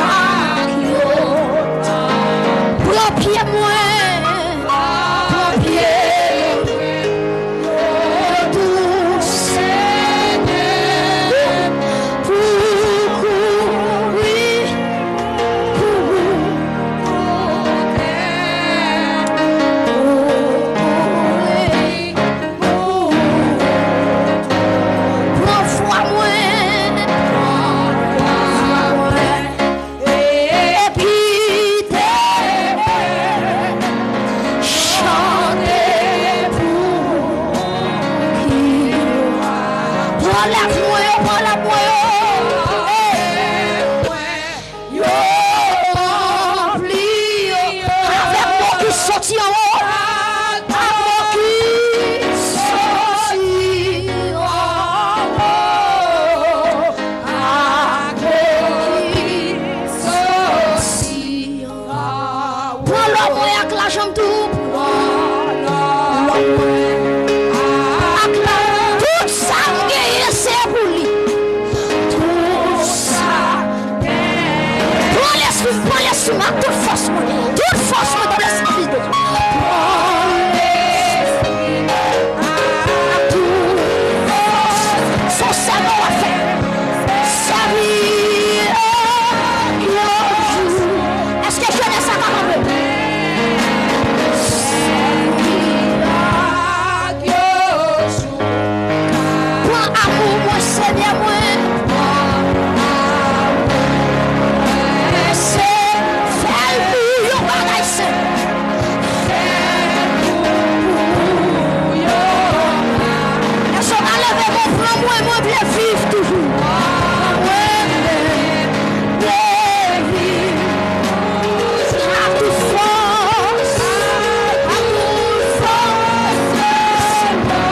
ak yo. Pran pye mwen, pran pye mwen. Dous Senyè, pou kouri, pou kouri, pou pran vwa mwen, pran vwa mwen. Epi te chante pou ki pran lèv mwen yo, pran lèv mwen yo. Yo ranpli avèk mo ki soti anwo. Ak mo ki soti anwo. Ak mo ki soti anwo. Pran lò mwen ak lajan m tou. Pran lò mwen ak la. Tout sa m genyen, se pou li. Tout sa m genyen. Pran lespri m, pran lespri m ak tout fòs mwen. Tout fòs mwen dans le service de Dieu. Pran lespri m. Sèvi ak yon jou. Èske jenès la ka kanpe? Sèvi ak yon jou. Pran amou mwen, Senyè mwen. Pran amou mwen. Se fè l pou yon bagay senp. Èske w ka leve men, pran mwen, mwen vle viv toujou. Mwen vle viv toujou. A tout fòs, a tout fòs, Senyè.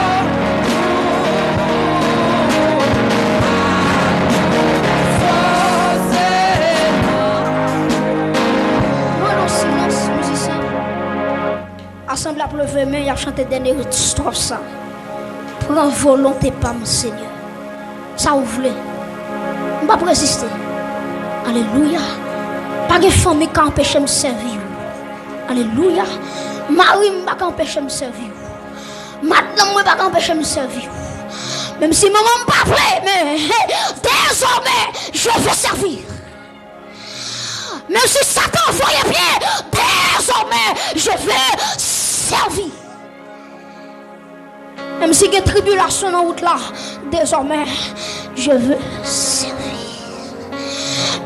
Mwen nan silans, mizisyen. Asanble ap leve men, y ap chante dènye stwòf sa. Pran volonte pa m, Senyè. Sa w vle. M p ap reziste. Alelouya. Pa gen fanmi k ka anpeche m sèvi w. Alelouya. Mari m pa ka anpeche m sèvi w. Madanm mwen pa ka anpeche m sèvi w. Menm si manman m pa vle, men, dezòmè, je veux servir. Menm si Satan voye pye, dezòmè, je veux servir. Menm si gen tribilasyon nan wout la, dezòmè, je veux servir.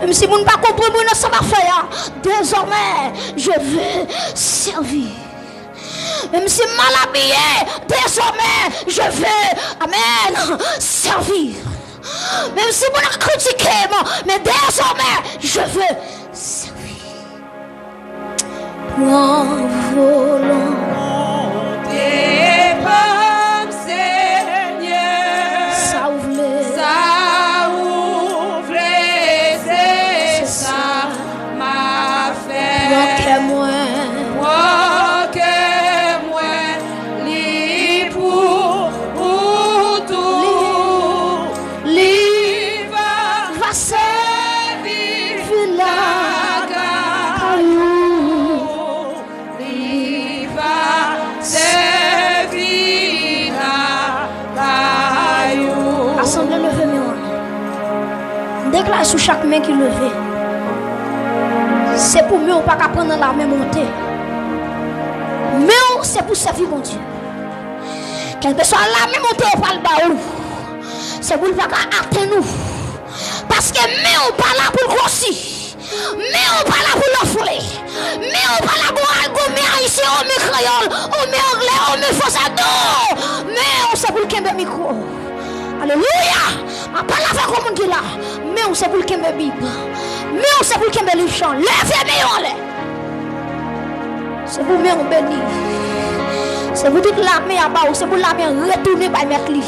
Menm si moun pa konprann mwen nan sa m ap fè a, désormais, je veux servir. Menm si m mal abiye, désormais, je veux, amen, servir. Menm si moun ap kritike m, men désormais, je veux servir. Pran volonte pa m, Senyè. Sa ou vle. Sa ou vle, se sa m a fè. Pran kè mwen. Pran kè mwen, li pou ou tou. Li, li va, va sèvi lakay ou. Li va sèvi lakay ou. Asanble, leve men w. M deklare sou chak men ki leve. Se pou men w pa ka pran nan lamen monte. Men w, se pou sèvi Bondye. Kèlkeswa lamen monte yo pral ba ou, se pou l pa ka atenn ou. Paske men w pa la pou l gwosi. Men w pa la pou l anfle. Men w pa la pou al goumen ayisyen, ou men kreyòl, ou men anglè, ou men fransè. Non! Men w se pou l kenbe mikwo. Alelouya! M ap pale avèk yon moun ki la. Men w se pou l kenbe Bib. Men w se pou l kenbe liv chan. Leve men yo anlè. Se pou men w beni. Se pou tout lame a ba ou. Se pou lame a retounen bay mèt li.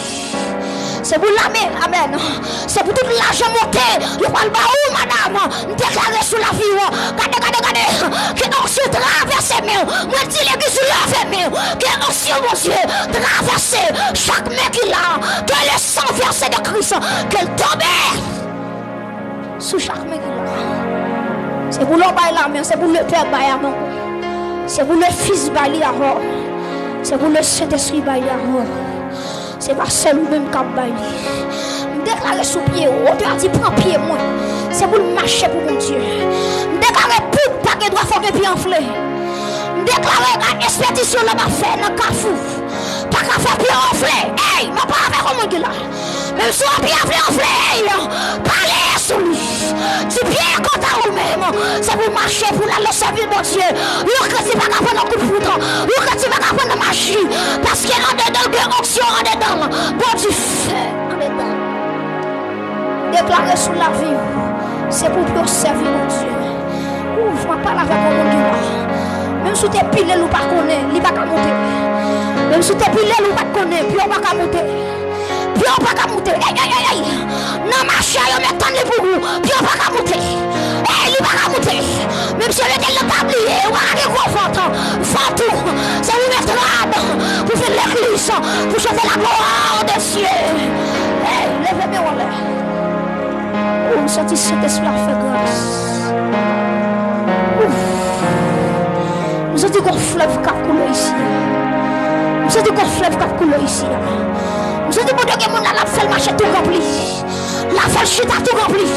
Se pou lame, amèn. Se pou tout lajan monte yo pral ba ou, madanm. M deklare sou lavi w. Gade, gade, gade. Ke onksyon travèse men w. Mwen di legliz, leve men w. Ke onksyon Bondye travèse chak men ki la. Ke le san vèse de Kris, ke l tonbe sou chak men ki la. Se pou lè w bay lamen, se pou Lepè bay lamen. Se pou Lefis bay li avè w. Se pou Lesentespri bay li avè w. Se pa sèl ou menm k ap bay li. M deklare sou pye w, otè a di, pran pye mwen. Se pou l mache pou Bondye. M deklare poud pa gen dwa fè w gen pye anfle. M deklare ak espedisyon lòm ap fè nan Kafou. Pa ka fè pye w anfle. Ey, m ap pale avèk yon moun ki la. Menm si w ap pye anfle, anfle, ey, pale sou li. Di pye a kanta ou menm. Se pou mache pou l al nan sèvis Bondye. Yon kredi pa ka pran nan kout fout. Yon kredi pa ka pran nan maji. Paske andedan l gen onksyon andedan l. Bondye fè andedan l. Deklare sou lavi w. Se pou pye w sèvi Bondye. Ouf, m ap pale avèk yon moun ki la. Menm si w te pile l ou pa konnen, li pa ka monte. Menm si w te pile l ou pa t konnen, pye w pa ka monte. Pye w pa ka monte. Ey, ey, ey, ey. Nan mache a, yo mèt tann li pou ou. Pye w pa ka monte. Ey, li pa ka monte. Menm si yo mete l nan tabliye, ou pa ka gen gwo vant. Vant ou, se ou met rad pou vin legliz, pou chante la gloire de Dieu. Ey, leve men w anlè. Oh, m santi Sentespri a fè gras. Ouf. M santi gon flèv k ap koule isi a. M santi gon flèv k ap koule isi a. M santi Bondye gen moun la, l ap fè l mache tou ranpli. L ap fè l chita tou ranpli.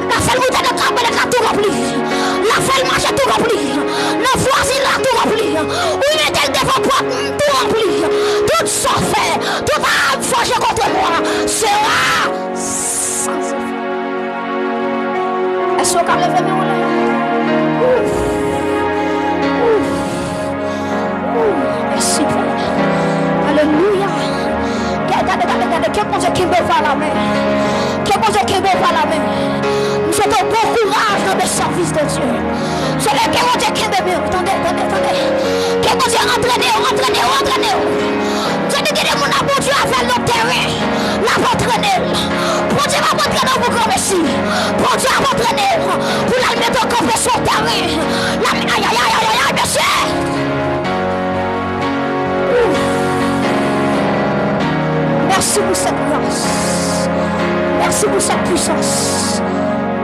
L ap fè l moute nan kabanèt la tou ranpli. L ap fè l mache tou ranpli. Nan vwazin la tou ranpli. Ou mete l devan pòt m tou ranpli. Tout sa w fè, tout arme forgée contre moi sera sans effet. Èske w ka leve men w anlè? Ouf. Ouf. Ouf. Mèsi, Pè. Alelouya. Gade, gade, gade, gade. Ke Bondye kenbe w pa lamen. Ke Bondye kenbe w pa lamen. M swete w bon kouraj nan le service de Dieu. Sèlè ke Bondye kenbe men w. Tande, tande, tande. Ke Bondye antrene w, antrene w, antrene w. Tande, gen de moun la, Bondye avè l nan teren. L ap antrene l. Bondye p ap antrene w pou granmesi. Bondye ap antrene w pou l al mete w kanpe sou yon teren. L ap, ayayay, ayayay, mesye. Ouf. Mèsi pou cette grâce. Mèsi pou cette puissance.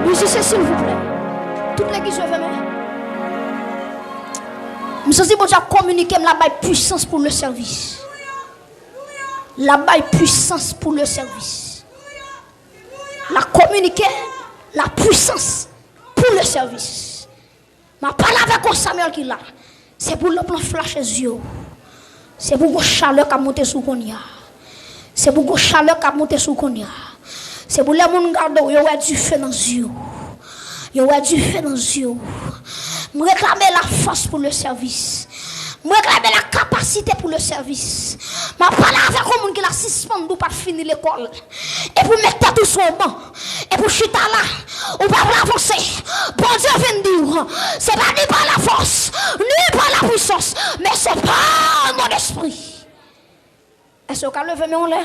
Mizisyen, silvouplè. Tout legliz leve men. M santi Bondye ap kominike m, l ap bay pwisans pou le service. L ap bay pwisans pou le service. L ap kominike la pwisans pou le service. M ap pale avèk yon Samuel ki la. Se pou lanp lan flache zye w. Se pou gon chalè k ap monte sou kounye a. Se pou gon chalè k ap monte sou kounye a. Se pou lè moun gade w, yo wè dife nan zye w. Yo wè dife nan zye w. M reklame la fòs pou le sèvis. M reklame la kapasite pou le sèvis. M ap pale avèk yon moun ki la sispann di w pa t fini lekòl. Epi w met tèt ou sou yon ban. Epi w chita la. Ou pa vle avanse. Bondye vin di w, se pa ni pa la fòs, ni pa la pwisans, men se pa mon espri. Èske w ka leve men w anlè?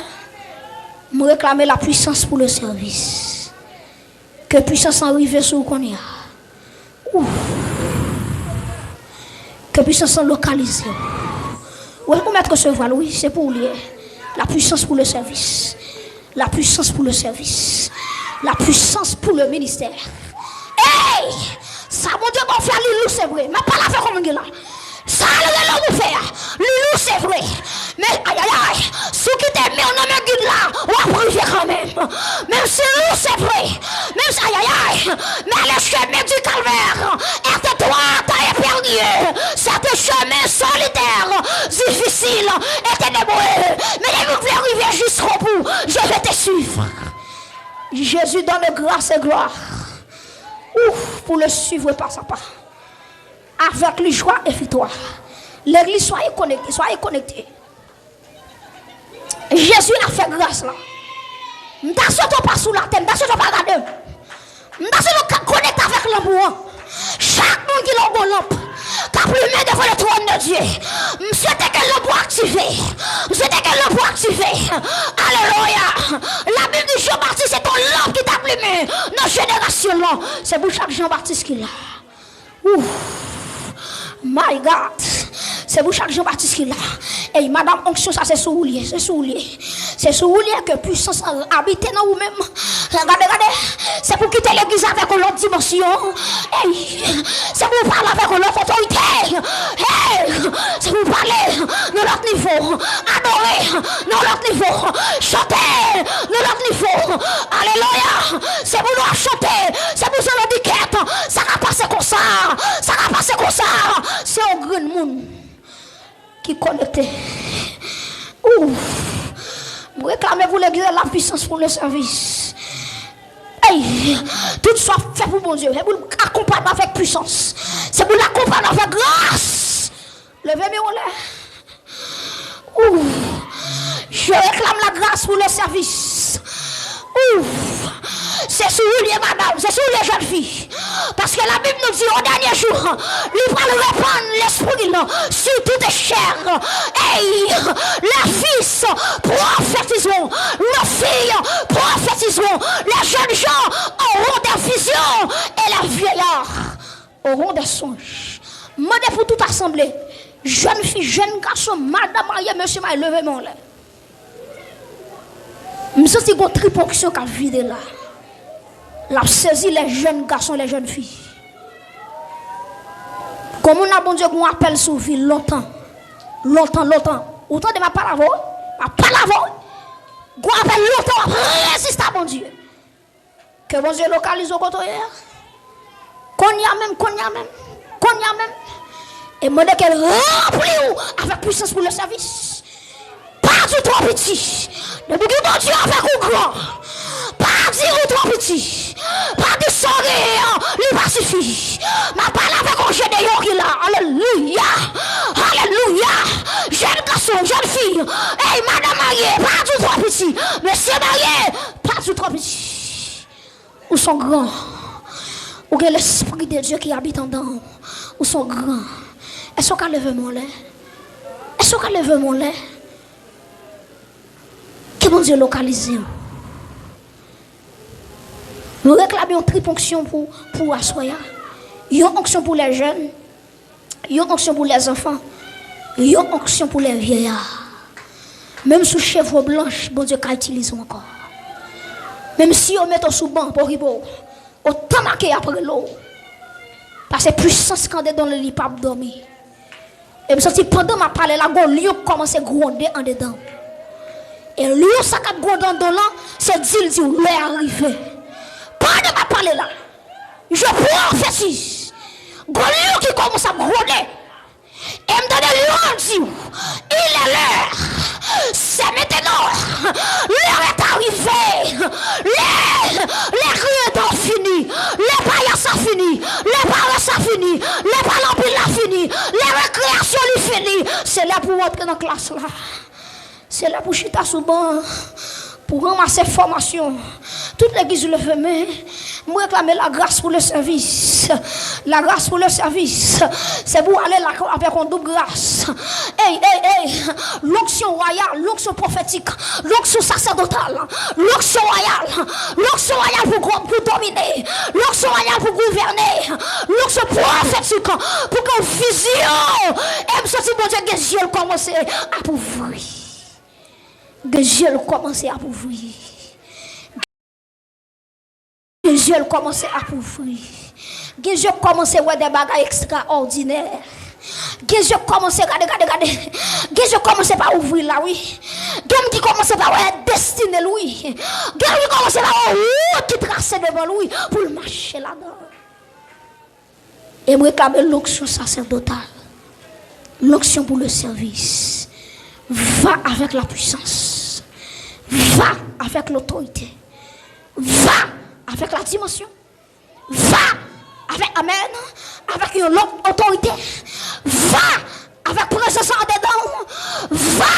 M reklame la pwisans pou le sèvis. Ke pwisans lan rive sou ou kounye a. Ouf. Ke pwisans lan lokalize w. Ou, ou mèt resevwa l, wi, se pou ou li ye. La pwisans pou le sèvis. La pwisans pou le sèvis. La pwisans pou le ministè. Ey! Sa Bondye ba w fè, li lou, se vre. M ap pale avèk yon moun ki la. Sa l rele w pou fè a, li lou, se vre. Men, ayayay, si w kite men w nan men gid la, w ap rive kanmenm. Menm si lou, se vre. Menm si, ayayay, mais le chemin du calvaire est étroit et périlleux. C'est un chemin solitaire, difficile et ténébreux. Men depi w vle rive jusqu'au bout, je vais te suivre. Jésus donne grâce et gloire. Ouf, pour le suivre pas à pas. Avec lui, joie et victoire. Legliz, soyez connectés, soyez connectés. Jezi ap fè gras la. M ta swete w pa sou latè, m ta swete w pa gade m. M ta swete w ka konekte avèk lanp ou an. Chak moun ki la w gon lanp k ap limen devan le trône de Dieu. M swete ke lanp ou aktive. M swete ke lanp ou aktive. Alelouya. Labib di Jan Batis se te yon lanp ki t ap limen nan jenerasyon l lan. Se pou chak Jan Batis ki la. Ouf. My God. Se pou chak Jan Batis ki la. Ey, madanm, onksyon sa se sou ou l ye, se sou ou l ye. Se sou ou l ye ke pwisans lan abite nan ou menm. Gade, gade. Se pou kite legliz avèk yon lòt dimansyon. Ey, se pou pale avèk yon lòt otorite. Ey, se pou pale nan lòt nivo. Adore nan lòt nivo. Chante nan lòt nivo. Alelouya. Se pou nou ap chante. Se pou se lè di kèt. Sa ka pase konsa. Sa ka pase konsa. Se yon grenn moun ki konekte. Ouf. M reklame pou legliz la pwisans pou le sèvis. Ey, tout sa w ap fè pou Bondye, se pou l akonpay nou avèk pwisans. Se pou l akonpay nou avèk gras. Leve men w anlè. Ouf. Je réclame la grâce pour le service. Ouf. Se sou ou l ye, madanm, se sou ou l ye, jèn fi. Paske Labib nou di, o dènye jou, li pral repann lespri l sou tout chè. Ey, les fils prophétiseront, nos filles prophétiseront, les jeunes gens auront des visions et les vieillards auront des songes. Mande pou tout asanble, jèn fi, jèn gason, madanm marye, mesye marye, leve men w anlè. M santi gon trip onksyon k ap vide la. L ap sezi les jeunes garçons, les jeunes filles. Gon moun la, Bondye gon apèl sou vi l lontan. Lontan, lontan. Ou tande m ap pale avè w? M ap pale avè w. Gon apèl lontan w ap reziste a Bondye. Ke Bondye lokalize w kote w ye a. Kounye a menm, kounye a menm, kounye a menm. E mande ke l ranpli w avèk pwisans pou le sèvis. Pa di w twò piti. Depi ke Bondye avèk ou gran. Pa di ou twò piti. Pa di sa w genyen an, li pa sifi. M ap pale avèk yon Jedeyon ki la. Alelouya. Alelouya. Jèn gason, jèn fi. Ey, madanm marye, pa di w twò piti. Mesye marye, pa di w twò piti. Ou son gran. Ou gen Lespri de Dye ki abite anndan w. Ou son gran. Èske w ka leve men w anlè? Èske w ka leve men w anlè? Ke Bondye lokalize w. Nou reklame yon trip onksyon pou, pou aswè a. Yon onksyon pou lè jèn. Yon onksyon pou lèzanfan, yon onksyon pou lèvyèya. Menm si w cheve w blanch, Bondye ka itilize w ankò. Menm si yo mete w sou ban pou okipe w, otan make y ap rele w. Paske pwisans ki andedan w, li p ap dòmi. E m santi pandan m ap pale la, gon lyon k kòmanse gwonde andedan w. E lyon sa k ap gwonde anndan w lan, se di l di w lè a rive. Pandan m ap pale la, je prophétise. Gon lyon ki kòmanse ap gwonde. E m tande lyon an di w, il est l'heure. C'est maintenant. L'heure est arrivée. Les, les cris étant finis, les paillasses a Lè pale anpil la fini. Lè rekreyasyon li fini. Se lè pou w antre nan klas la. Se lè pou w chita sou ban an. Pou w ranmase enfòmasyon. Tout legliz leve men. Mwen reklame la grâce pour le service. La grâce pour le service. Se pou w ale lakay avèk yon doub gras. Ey, ey, ey. Lonksyon wayal, lonksyon pwofetik, lonksyon saserdotal, lonksyon wayal, lonksyon wayal pou, gwo- pou domine, lonksyon wayal pou gouvène, lonksyon pwofetik pou gen vizyon. E m santi Bondye gen zye l kòmanse ap ouvri. Gen zye l kòmanse ap ouvri. Gen zye l kòmanse ap ouvri. Gen zye kòmanse wè de bagay ekstraòdinè. Gen zye kòmanse gade, gade, gade. Gen zye kòmanse pa ouvri la, wi. Gen moun ki kòmanse pa wè destine l, wi. Gen moun ki kòmanse pa wè wout ki trase devan l, wi, pou l mache ladan. E m reklame lonksyon saserdotal, lonksyon pou le service. Va avec la puissance. Va avec l'autorité. Va avec la dimension. Va avec, amen, avec yon lòt otorite. Va avèk prezans andedan w. Va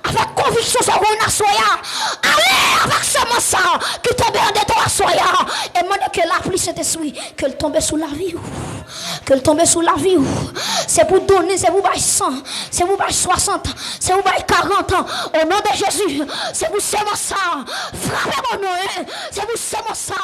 avèk konviksyon sa w gen aswè a. Ale avèk semans sa ki tonbe andedan w aswè a. E mande ke lapli Sentespri, ke l tonbe sou lavi w. Ke l tonbe sou lavi w. Se pou donnen, se pou bay san, se pou bay swasant, se pou bay karant. O non de Jezi, se pou semans sa frape bon non, se pou semans sa